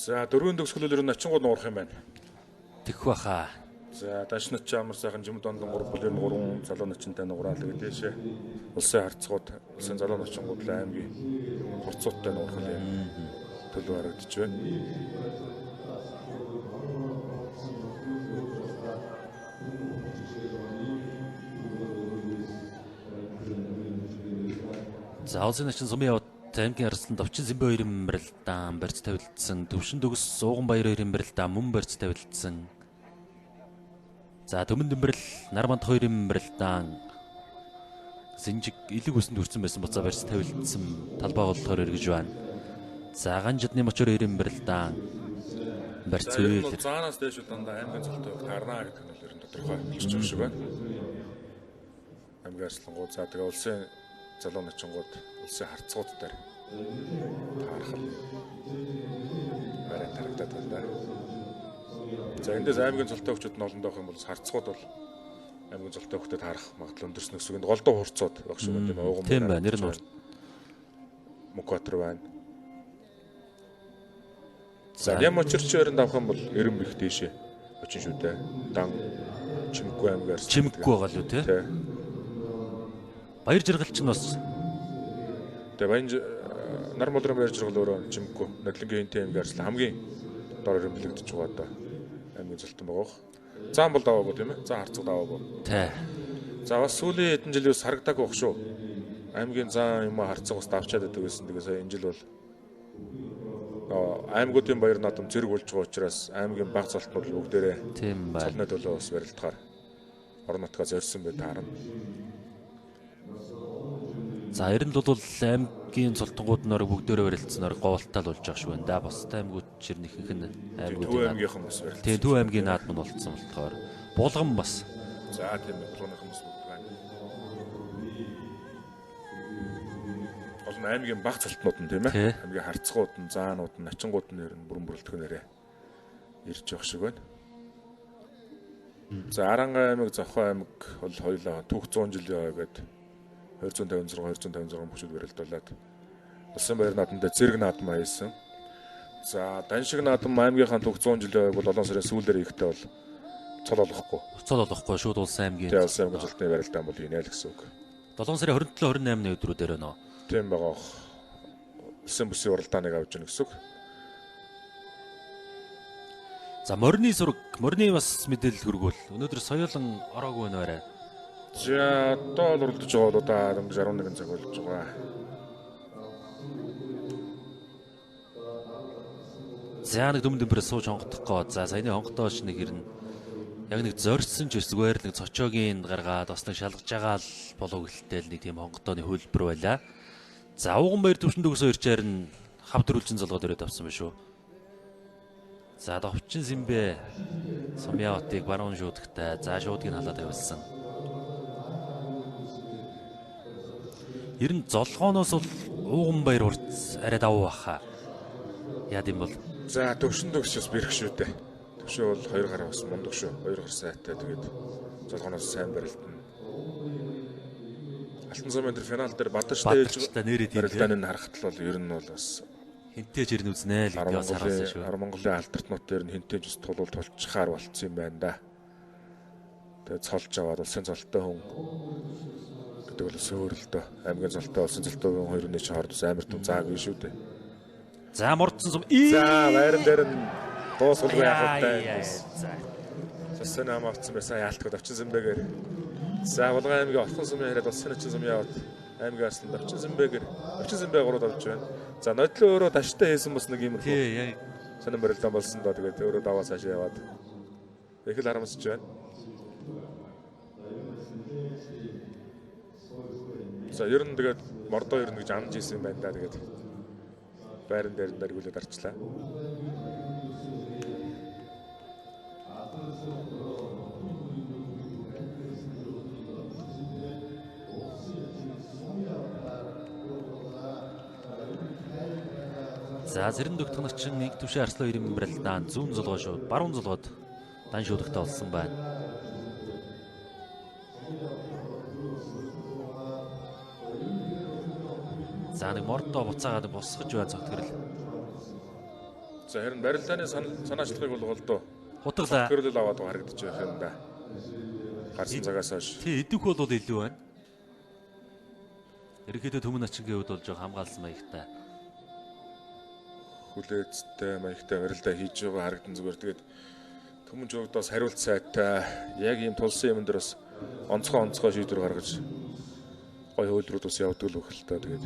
За дөрвөн төгсгөлөөр нь очингууд нуурах юм байна. Тэгэх баха. За дашнат чи амар сайхан жимд ондон 3 бүлэр 3 залуу начинтай нуграал гэдэг дээшээ улсын харцгууд улсын залуу начингууд л аймгийн хурцуудтай нуурах юм төлөв харагдаж байна. За улсын начин сумын яваад аймгийн Арслан Давчин Зэмбэ хоёрын барилдаан барьц тавилдсан. Төвшин төгс Ууган баяр хоёрын барилдаан мөн барьц тавилдсан. За Төмөн Дэмбэрэл Нарманд хоёрын барилдаан Сэнжиг элэг үсэнд хүрсэн байсан буцаа барьц тавилдсан. Талбай голлохоор эргэж байна. За Ганжидны мочор хоёрын барилдаан барьц үйл. Заанаас дээш дандаа аймгийн цолтой таарнаа гэдэг нь бол ер нь тодорхой болчих юм шиг байна. Аймгийн Арслангууд за тэгээ улсын залуу начингууд улсын харцгууд дээр таарах барай тарагдаад байна да. За эндээс аймгийн цолтой хөвчүүд нь олондоо юм бол харцгууд бол аймгийн цолтой хөвчдөд таарах магадлал өндөрсөн гэсэн үг. Голдуу хурцууд баг шиг байна тийм ээ. Ууган тийм байна. Нэр нь Мукотр байна. За ням очирч өрөнд авах юм бол эрен бих дээшээ очин шүү дээ. Дан Чимэггүй аймгаар Чимэггүй байгаа л үү те. Баяр жаргал чинь бас тэгээ баян нар молрын баяр жаргал өөрөө Чимэггүй Нодлонгийн энтэй аймгаар хамгийн дор өрөмблөгдөж байгаа одоо аймгийн золтон байгаа бох. Заан бол даваагүй тийм ээ. Заан харцаг даваагүй. Тэ. За бас сүүлийн хэдэн жилийн бас харагдаагүй бах шүү. Аймгийн заан юм харцаг бас давчаад байдаг байсан. Тэгээ сая энэ жил бол аймагуудын баяр наадам зэрэг болж байгаа учраас аймгийн баг золтнууд бүгдээрээ тийм байна. Цолны төлөө бас барилдахаар орон нутгаа зорьсон байт харна. За ер нь бол аймгийн цолтонгууд нь бүгдээрээ барилцсан орой говьлтал болж байгаа шүү байна да. Бусад аймагуд чир ихэнх нь аймагуудын Төв аймгийнхан бас барилцсан. Тийм, Төв аймгийн наадам нь болцсон болохоор булган бас. За тийм ээ, булганыхан бас бүгд байна. Гол нь аймгийн баг цолтнууд нь тийм ээ. Аймгийн харцгууд нь, заанууд нь, начингууд нь ер нь бүрэн бүрэлдэхүүнээрээ ирж явах шиг байна. За Аранга аймаг, Зовхон аймаг бол хоёулаа түүх 100 жилийн ой гэдэг 256 256 мөчөд барилдуулаад улсын баяр наадамдаа зэрэг наадам аяасан. За Даншиг наадам аймгийнхаа түүх 100 жилийн ойг бол 7 сарын сүүлээр ихдээ бол цол олохгүй. Цол олохгүй шууд улсын аймгийн. Тийм, улсын аймгийн цолтны барилдаан бол инээ л гэсэн үг. 7 сарын 27 28-ны өдрүүдээр нөө. Тийм байгаа. Улсын бүсийн уралдааныг авч гэнэ гэсэн үг. За морины сураг, морины бас мэдээлэл хүргүүл. Өнөөдөр соёолон ороогүй нэ барай. За одоо л уралдаж байгаа бол одоо дөнгөж 11 цаг болж байгаа. За нэг дүмэн дүмбэрээ сууж хонгодохгүй. За саяны хонготооч нэг ирнэ. Яг нэг зорьсон ч зүгээр л нэг цочоогийн гаргаад бас нэг шалгаж байгаа л болов гэлтэл нэг тийм хонготооны хөлбөр байлаа. За ууган баяр төвшөнд өгсөн хоёр чаар нь хав дөрвөлжин золгоод өрөөд авсан байх шүү. За довчин симбэ Сумья хотыг баруун шуудагтай. За шуудгийг халаад тавьсан. Ер нь золгооноос бол ууган баяр хурц арай давуу баха. Яад юм бол. За төвшин төгс бас бэрх шүү дээ. Төвшин бол хоёр гараа бас мундаг шүү. Хоёр гар сайтай тэгээд золгооноос сайн барилдана. Алтан сумын тэр финал дээр Бадарчтай ээж нэрээ тийм барилдааны нь харахад л бол ер нь бол бас хинтээж ирнэ үзнэ л гэдэг бас харуулсан шүү. Арван Монголын алтартнууд дээр нь хинтээж бас тулуул тулчихаар болцсон юм байна да. Тэгээд цолж аваад улсын цолтой хүн гэдэг бол бас өөр л дөө. Аймгийн цолтой улсын цолтой хүн хоёрын ч хооронд бас амар том заагүй шүү дээ. За мордсон сум. За байран дээр нь дуусгалгүй яхавтай. За. Цэсэн ам авцсан байсан яалтгад овчин зэмбэгээр. За Булган аймгийн Орхон сумын яриад улсын очин сум яваад аймгийн арсланд овчин зэмбэгээр овчин зэмбэ гурав авч байна. За нодлоо өөрөө даштай хийсэн бас нэг иймэрхүү. Тий яг сонин барилдаан болсон доо тэгээд өөрөө даваа цаашаа яваад их л харамсаж байна. За ер нь тэгээд мордоо ер нь гэж амж исэн юм байна да тэгээд байран дээр нь дэргүүлээд арчлаа. За зэрэн дөгтөх начин нэг түвшин арслан хоёрын барилдаан зүүн золгоо шууд баруун золгоод дан шуудагтай болсон байна. За нэг мордоо буцаагаад босгож байна цогтгөрл. За харин барилдааны санаачлагыг бол голдоо хутгалаа. Цогтгөрлөл аваад харагдаж байх юм да. Гарсан цагаас хойш. Тий идэх бол илүү байна. Ерөнхийдөө түмэн начингийн хувьд бол жоох хамгаалсан маягтай. Хүлээцтэй маягтай барилдаа хийж байгаа харагдан зүгээр. Тэгээд түмэн журагдаас хариулт сайтай яг ийм тулсан юм дээр бас онцгой шийдвэр гаргаж гой хөлрүүд бас явдаг л байх л та. Тэгээд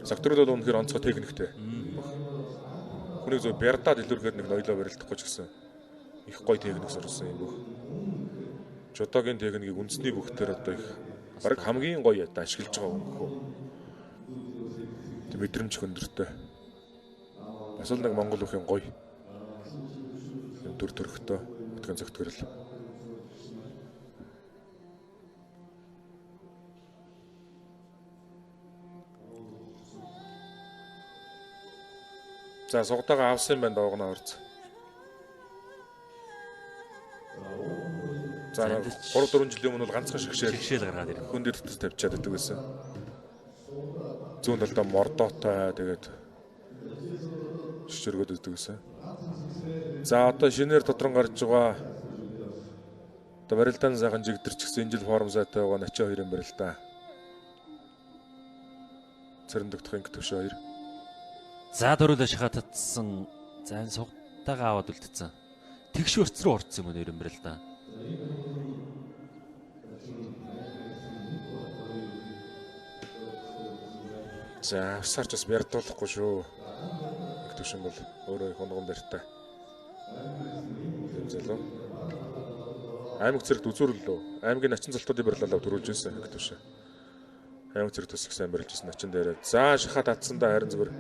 сакторууд бол үнэхээр онцгой техниктэй. Хүнийг зөв бярдаад илүүргээд нэг ноёлоо барилдахгүй ч гэсэн их гой техник сурсан юм бүх. Жудогийн техникийг үндэсний бүхтэр одоо их бараг хамгийн гоё одоо ашиглаж байгаа хүн гэх үү. Тэг мэдрэмж хөндөртэй. Бас л нэг Монгол бүхийн гоё юм төр төрхтөө өтгөн зөгтгөрл. За сугтайгаа авсан юм байна доогноо орц. За 3 4 жилийн өмнө бол ганцхан шигшээл гаргаад ирв. Хүн дээр төс тавьчаад байдаг байсан. Зүүн талдаа мордоотой тэгээд шишэргүүд өгдөг гэсэн. За одоо шинээр тодрон гарч байгаа. Одоо барилдаан сайхан жигдэрч гисэн энэ жил форум сайтай байгаа Начин хоёрын барилдаа. Цэрэн дөгдөх инг төвшөө хоёр. За дөрөв шахаа татсан. За энэ сугтайгаа аваад үлдсэн. Тэгш өрц рүү орцсон юм нэр юм бэл да. За авсарч бас бярдуулахгүй шүү. Их төвшин бол өөрөө их унган барьтай. Тийм залуу. Аймаг зэрэгт үзүүрлөө. Аймгийн начин залтуудын барилалаа төрүүлж ирсэн их төвшин. Аймаг зэрэг төсөх сайн барилж ирсэн начин дээр. За шахаа татсандаа харин зүгээр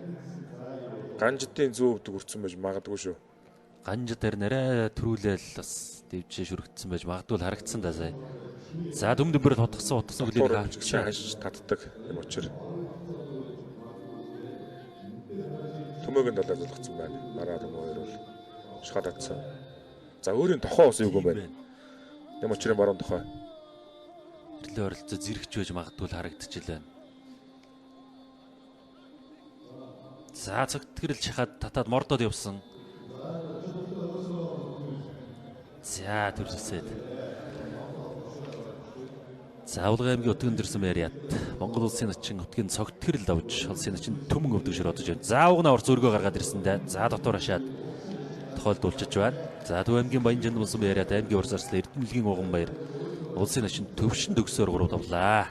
ганжидын зүү өвдөг өрцөн байж магадгүй шүү. Ганжид дээр нэрээ төрүүлээл бас дэвжээ шүрэгдсэн байж магадгүй л харагдсан да сая. За дүм дүмбэр тутгсан утгсан хүлээг хашиж татдаг юм учир. Төмөөгийн талаар зулгацсан байна. Мараа төмөө хоёр бол шахаа татсан. За өөрийн тохоо бас юу юм бэ? Нэм учрын баруун тохоо. Ирлээ оролцоо зэрэгч байж магадгүй л харагдчихлаа. За цогтгэрэл шахаад татаад мордоод явсан. За төрөлсөд. За Улган аймгийн өтгөн дэрсэн Мариат Монгол улсын начин өтгийн цогтгэрэл давж улсын начин төмөн өвдөг шородож байна. За угнаа орц өргөө гаргаад ирсэн дээ. За дотор хашаад тохиолдуулчих байна. За Төв аймгийн Баян Жандмалсан Мариат аймгийн урс арслан Эрдэнэлгийн уган баяр улсын начин төвшин төгсөөр 3 давлаа.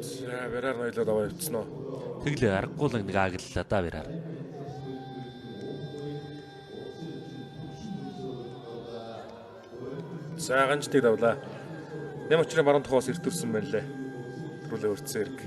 За Верар ноёлоо даваа явцсан уу? Тэглээ аргагүй л нэг аглалаа да Верар. За ганжтыг давлаа. Нэм учрын баруун тохоос эрт төрсөн байна лээ. Төрүүлээ өртсөн эрг.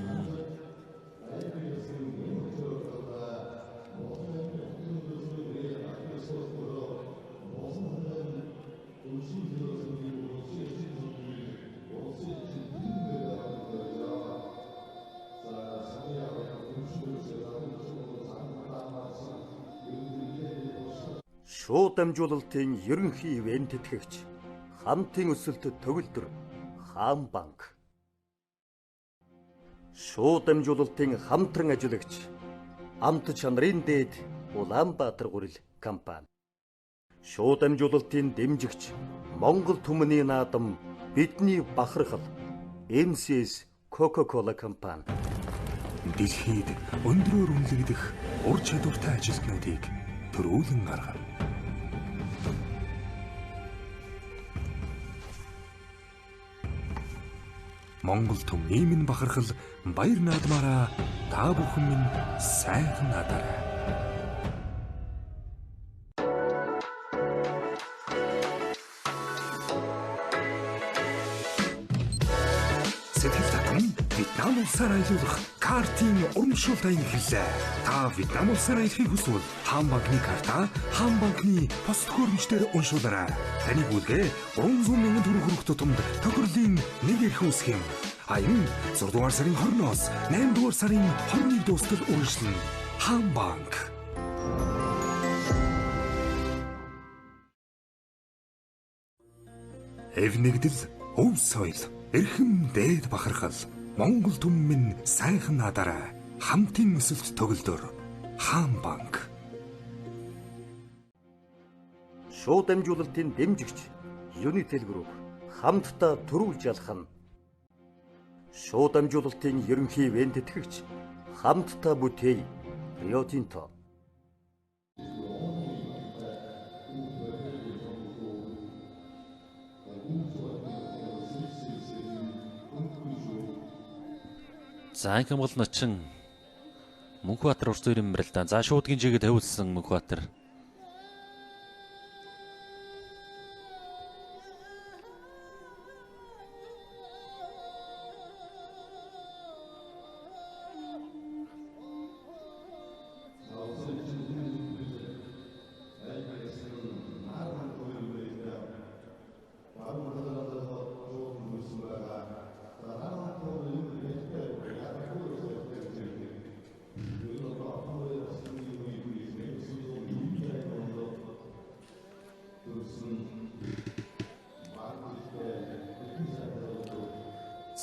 Шууд дамжуулалтын ерөнхий ивээн тэтгэгч хамтын өсөлт төгөлдөр Хаан банк. Шууд дамжуулалтын хамтран ажиллагч амт чанарын дээд Улаанбаатар гурил компани. Шууд дамжуулалтын дэмжигч Монгол түмний наадам бидний бахархал MCS Coca-Cola компани. Дэлхийд өндрөөр үнэлэгдэх ур чадвартай ажилтнуудыг төрүүлэн гаргав. Монгол түмний минь бахархал баяр наадмаараа та бүхэн минь сайхан наадаарай. Сэтгэл татам Вьетнам улсаар аялуулах картын урамшуулт аян эхэллээ. Та Вьетнам улсаар аялахыг хүсвэл Хаан банкны карта, Хаан банкны пос төхөөрөмжтөр уншуулаарай. Таны бүлгээ 300 мянган төгрөг хүрэх тутамд тохирлын нэг эрх үүсгэх юм. Аян 6 дугаар сарын 20-оос 8 дугаар сарын 21 дуустал үргэлжлэнэ. Хаан банк. Эв нэгдэл, өв соёл, эрхэм дээд бахархал, Монгол түмэн минь сайхан наадаарай. Хамтын өсөлт төгөлдөр Хаан банк. Шууд дамжуулалтын дэмжигч Unitel Group хамтдаа төрүүлж ялах нь. Шууд дамжуулалтын ерөнхий ивээн тэтгэгч хамтдаа бүтээе Рио Тинто. За Анхимгал начин Мөнхбаатар урт зүрийн мэрэлтан. За шуудгийн чигээ тавиулсан Мөнхбаатар.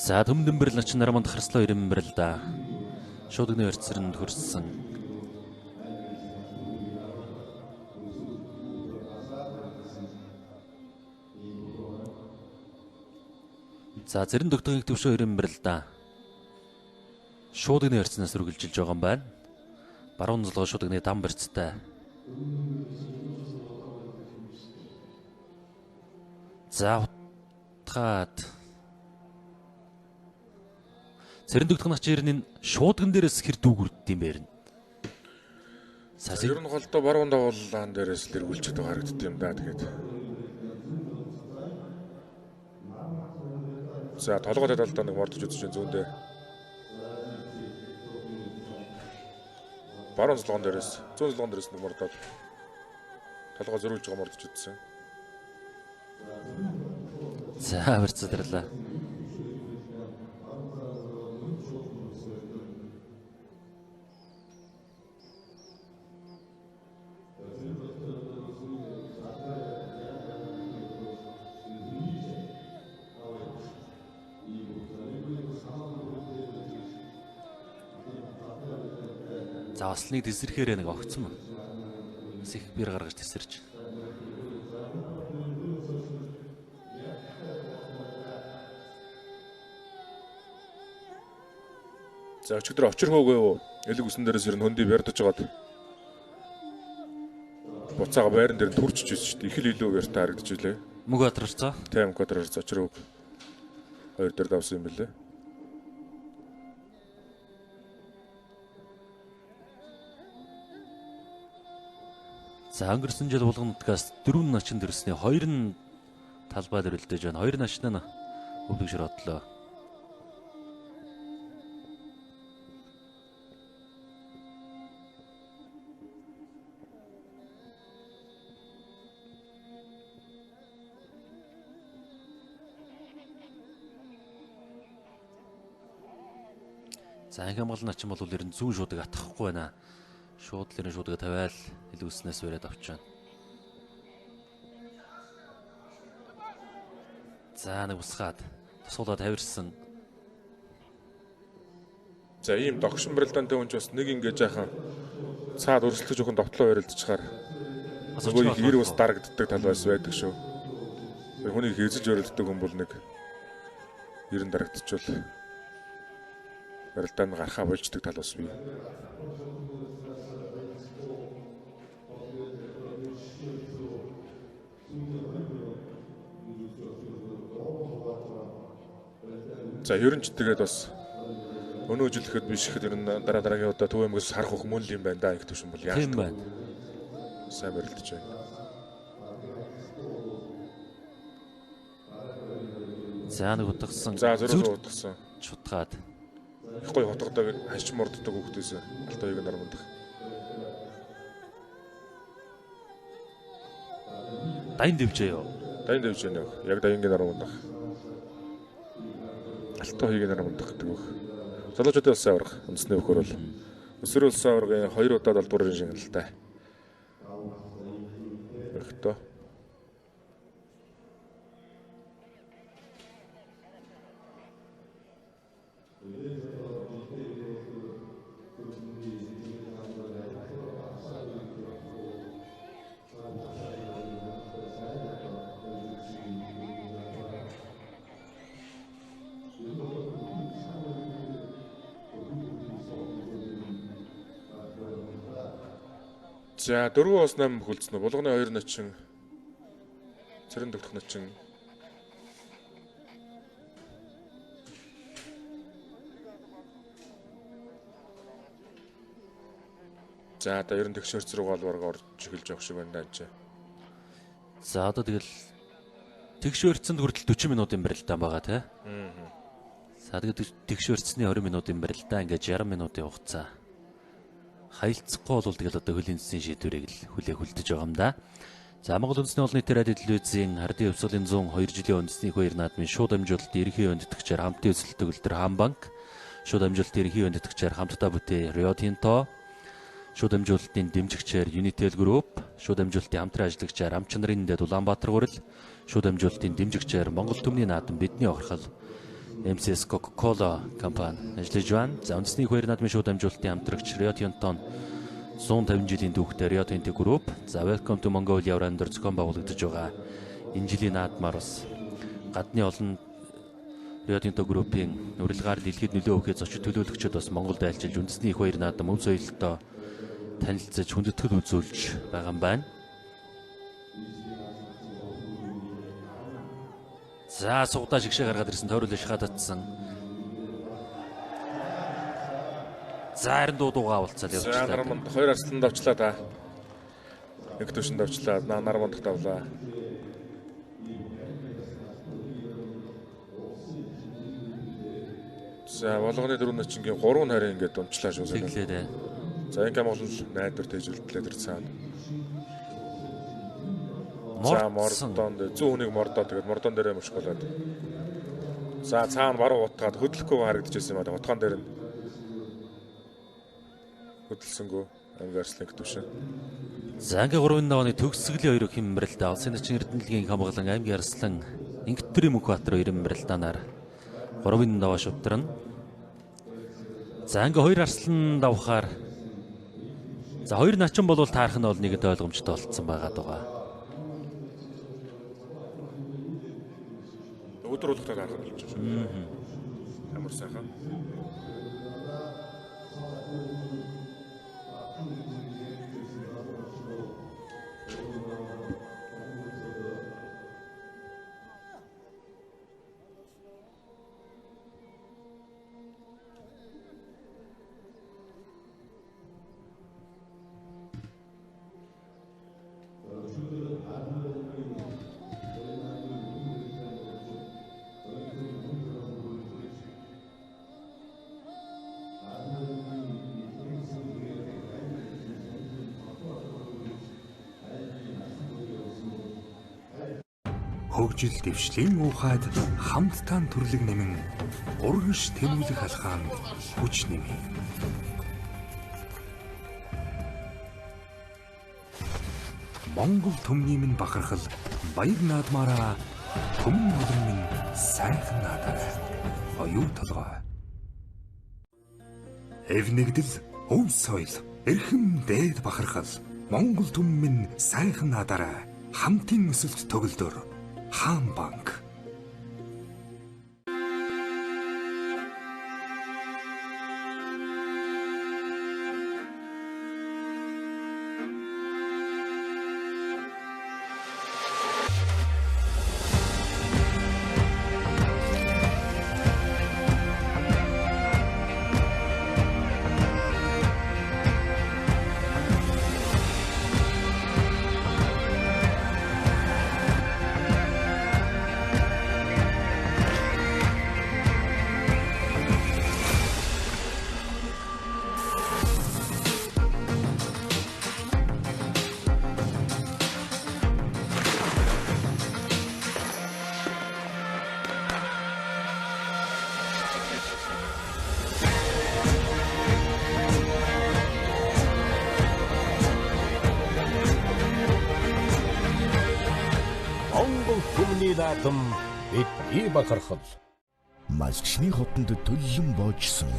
За төмдөнбөрл начин нараманд харслаа ирэмбэрл да. Шуудгны өрцөрэнд хөрссөн. За зэрэн догтгын төвшөө ирэмбэрл да. Шуудгны өрцнөөс үргэлжилж байгаа юм байна. Баруун золгоо шуудгны дам барьцтай. За утгаад Цэрэндөгдөх нач ер нь шуудган дээрээс хэр дүүгүрддэм бэ нэ. Ер нь голдоо баруун давуулаан дээрээс л эргүүлж байгаа харагдд юм да тэгээд. За толгой талдаа нэг мордож үзэж байна зүүндээ. Баруун зулган дээрээс зүүн зулган дээрээс нэг мордоод толгой зөрүүлж байгаа мордож үзсэн. За барьцаадарлаа. За бас нэг тесрэхээрээ нэг огцсон. Бас их бэр гаргаж тесэрч. За өчигдөр очир хөөгүй юу? Элэг үсэн дээрээс ер нь хөндөй бярдаж байгаад буцаага байран дээр нь түрчж ирсэн шүү дээ. Их л илүү бяртай харагдаж билээ. Мөнгө адрарцаа. Тийм мөнгө адрарцаа очир хөг. Хоёр дээр давсан юм билээ. За өнгөрсөн жил булган нутгаас 4 начин төрсний 2 нь талбай дөрөлдөж байна. 2 начин нь өвдөг шир одлоо. За анхи хамгаалал начин бол ер нь зүүн шуудаг атгахгүй байна. Шууд л ерэн шуудгаа тавиал илүүснээс бариад авчаана. За нэг усгаад тусгуулаад тавирсан. За ийм догшин барилдаантай хүн ч бас нэг ингэ жаахан цаад өрсөлдөж өгөн довтлоо барилдчихаар нөгөө их ир ус дарагддаг тал бас байдаг шүү. Хүнийг хэзэж барилддаг хүн бол нэг ерэн дарагдчихвал барилдаанд гарахаа болждаг тал бас бий. За ер нь ч тэгээд бас өнөө жил ихэд биш ихэд ер нь дараа дараагийн удаа Төв аймгаас харах хөх мөн л юм байна да их төвшин бол яах Тийм байна. Сайн барилдаж байна. За нэг утгасан. За зөрөө утгасан. Чутгаад. Их гоё хотгодог хашч морддог хүүхдээс Алтан хоёрын нармандах. Даян дэвжээ юу? Даян дэвжээ нөх. Яг Даянгийн нармандах. Алтан хоёрын нармандах гэдэг бүх. Залуучуудын улсын аварга үндэсний өхөр бол Өсвөр улсын аваргын 2 удаа 7 дугаар шагналтай. Өгтөө. За 4-8 хөлдсөн. Булганы 2 начин. Цэрэн дөгдөх начин. За одоо ер нь тэгшэрч рүү гол бараг орж эхэлж явах шиг байна даа чи. За одоо тэгэл тэгш өрцөнд хүртэл 40 минутын барилдаан байгаа тий. За тэгээд тэгш өрцсөний 20 минутын барилдаа ингээд 60 минутын хугацаа. Хаилцахгүй бол тэгэл одоо хөлийн засгийн шийдвэрийг л хүлээх үлдэж байгаа юм да. За Монгол үндэсний олон нийтийн радио телевизийн Ардын хувьсгалын 102 жилийн үндэсний их баяр наадмын шууд дамжуулалт ерөнхий өндөтгчээр хамтын өсөлт төгөлдөр Хаан банк, шууд дамжуулалт ерөнхий өндөтгчээр хамтдаа бүтээ Рио Тинто, шууд дамжуулалтын дэмжигчээр Unitel Group, шууд дамжуулалтын хамтран ажиллагчаар Ам чанарын дэд Улаанбаатар гурил, шууд дамжуулалтын дэмжигчээр Монгол түмний наадам бидний охирхол MCS Coca-Cola компани ажиллаж байна. За үндэсний их баяр наадмын шууд дамжуулалтын хамтрагч Рио Тинтон 150 жилийн түүхтэй Рио Tinto Group. За Welcome to Mongolia брендээр зохион байгуулагдаж байгаа энэ жилийн наадмаар бас гадны олон Рио Tinto Group-ийн урилгаар дэлхийд нөлөө өгөхөд зочид төлөөлөгчид бас Монголд айлчилж үндэсний их баяр наадам өв соёлтой танилцаж хүндэтгэл үзүүлж байгаа юм байна. За сугдаа шигшээ гаргаад ирсэн тойрол шахаад татсан. За харин дуудуугаа уулзаад явчихлаа. За нарманд хоёр арслан давчлаа та. Нэг төвшөнд давчлаа. Нарманд давлаа. За болгоны дөрөв начингийн 3 харин ингээд унчлаа шүү. Тэглээ дээ. За ингээм бол найдвар тээж үлдлээ тэр цаана. За мордонд зүүн хүнийг мордоо тэгээд мордон дээрээ мөшгөлөөд. За цаана баруун утгаад хөдлөхгүй харагдчихсэн юм аа. Утгаан дээр нь хөдөлсөнгөө аймгийн арслан төвшин. За анги 3-ын давааны төгсгөлийн хоёр хэмбэрэлтэй Улсын начин Эрдэнэлгийн хамгаалан аймгийн арслан Инхтэрийн Мөнхбаатар 2 барилдаанаар 3-ын даваа шувтрна. За анги хоёр арслан давхаар за хоёр начин болвол таарах нь бол нэгэнд ойлгомжтой болцсон байгаа даа. Өдөр болготой таарах нь болж байна. Ямар сайхан. Хөгжил дэвшлийн уухад хамттан төрлөг нэмэн урагш тэмүүлэх алхаанд хүч нэмье. Монгол түмний минь бахархал баяр наадмаараа түмэн олон минь сайхан наадаарай. Оюу толгой. Эвнэгдэл өв соёл эрхэм дээд бахархал Монгол түмэн минь сайхан наадаарай. Хамтын өсөлт төгөлдөр Хаан банк. Наадам бидний бахархал. Малчны хотонд төллөн боожсон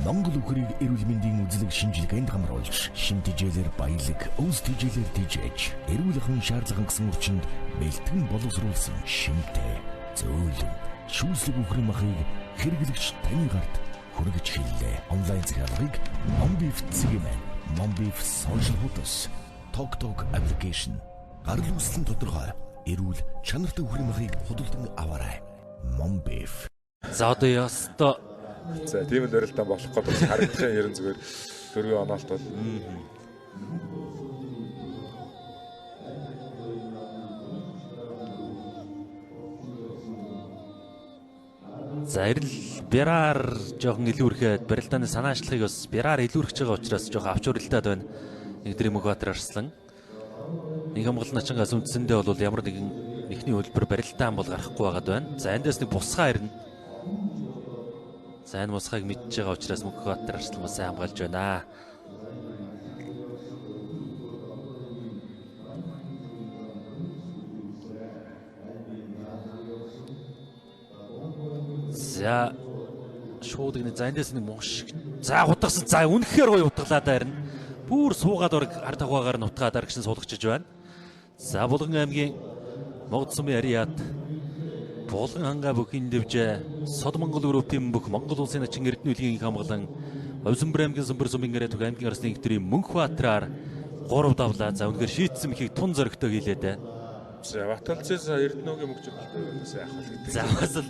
Монгол үхрийг эрүүл мэндийн үзлэг шинжилгээнд хамруулж, шин тижээлэр баялаг, өвс тижээлэр тижээж, эрүүл ахуйн шаардлага гэсэн орчинд бэлтгэн боловсруулсан шимтэй, зөөлөн, шүүслэг үхрийн махыг хэрэглэгч таны гарт хүргэж хэллээ. Онлайн захиалгыг Mombeef цэгийн Mombeef social хуудас, TokTok application гарал үүсэл нь тодорхой. Эрүүл чанартай үхрийн махыг худалдан аваарай. Mombeef. За одоо ёстой. За тийм л барилдаан болох гэдэг харагдах юм ерэн зүгээр дөрвийн оноолт бол. За эрэл Бяраар жоохон илүүрхэд барилдааны санаачлахыг бас Бяраар илүүрхэж байгаа учраас жоохон авч урилдаад байна. Нэгдрийн Мөнхбаатар арслан. Нэг хамгаалал начингаас үндсэндээ бол ямар нэгэн эхний хөлбөр барилдаан бол гарахгүй байгаад байна. За эндээс нэг бусгаа ирнэ. За энэ бусгааг мэдж байгаа учраас Мөнхбаатар арслан бас сайн хамгаалж байна. За шууд гинэ за эндээс нэг мунх шиг. За хутгасан. За үнэхээр гоё утгалаа дайрна. Бүр суугаад орог хар тавгаагаар нь утгаад аргшин суулгачиж байна. За Булган аймгийн Могд сумын Арият Булган хангаа бүхийн дэвжээ Сод Монгол группийн бүх Монгол улсын начин Эрдэнэ үлгийн хамгаалан Овсөнбөр аймгийн Сүмбэр сумын гэрээ Түг аймгийн Арслан ихтрийн Мөнхбаатараар 3 давлаа. За үнэхээр шийдсэн мөхийг тун зоригтой хийлээ дээ. За Баталцээс Эрдэнэгийн мөнгө жаргалтай бас яах вэ гэдэг. За бас л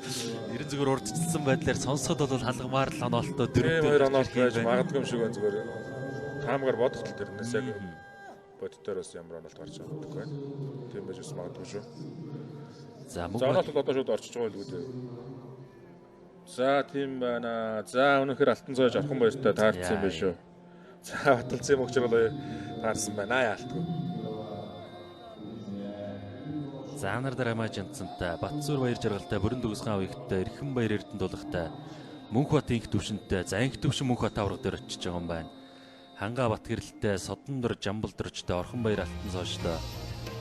ерэн зүгээр урдчилсан байдлаар сонсоход бол халгамаар л оноолтой 4-2 оноолт байж магадгүй юм шиг байна зүгээр. Таамгаар бодох тал тэрнээс яг боддоор бас ямар оноолт гарч байгаа гэдэггүй байна. Тийм байж бас магадгүй шүү. За мөнгө оноолт одоо шууд орчиж байгаа байлгүй дээ. За тийм байна. За өнөөхөр алтан зоож орхон баяртай таарсан юм байна шүү. За Баталцын мөнгө жаргал таарсан байна яалтгүй. За нар дээр жантсантай Батсүр баяр жаргалтай бүрэн дүгсгэн авъягттай Эрхэн баяр эрдэнэ дулахтай Мөнх бат инх төвшөнтэй за инх төвшин Мөнх бат авраг дээр очиж байгаа юм байна. Ханга бат гэрэлтэй Содондор Жамбал дөржтэй Орхон баяр алтан соожтой.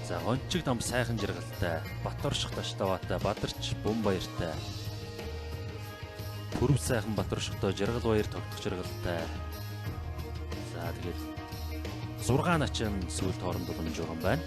За гончиг дам сайхан жаргалтай Бат орших таштаваатай Бадарч бум баяртай. Пүрв сайхан бат оршихтой Жаргал баяр тогтох жаргалтай. За тэгээд 6 начин сүүл хооронд боломж байгаа юм байна.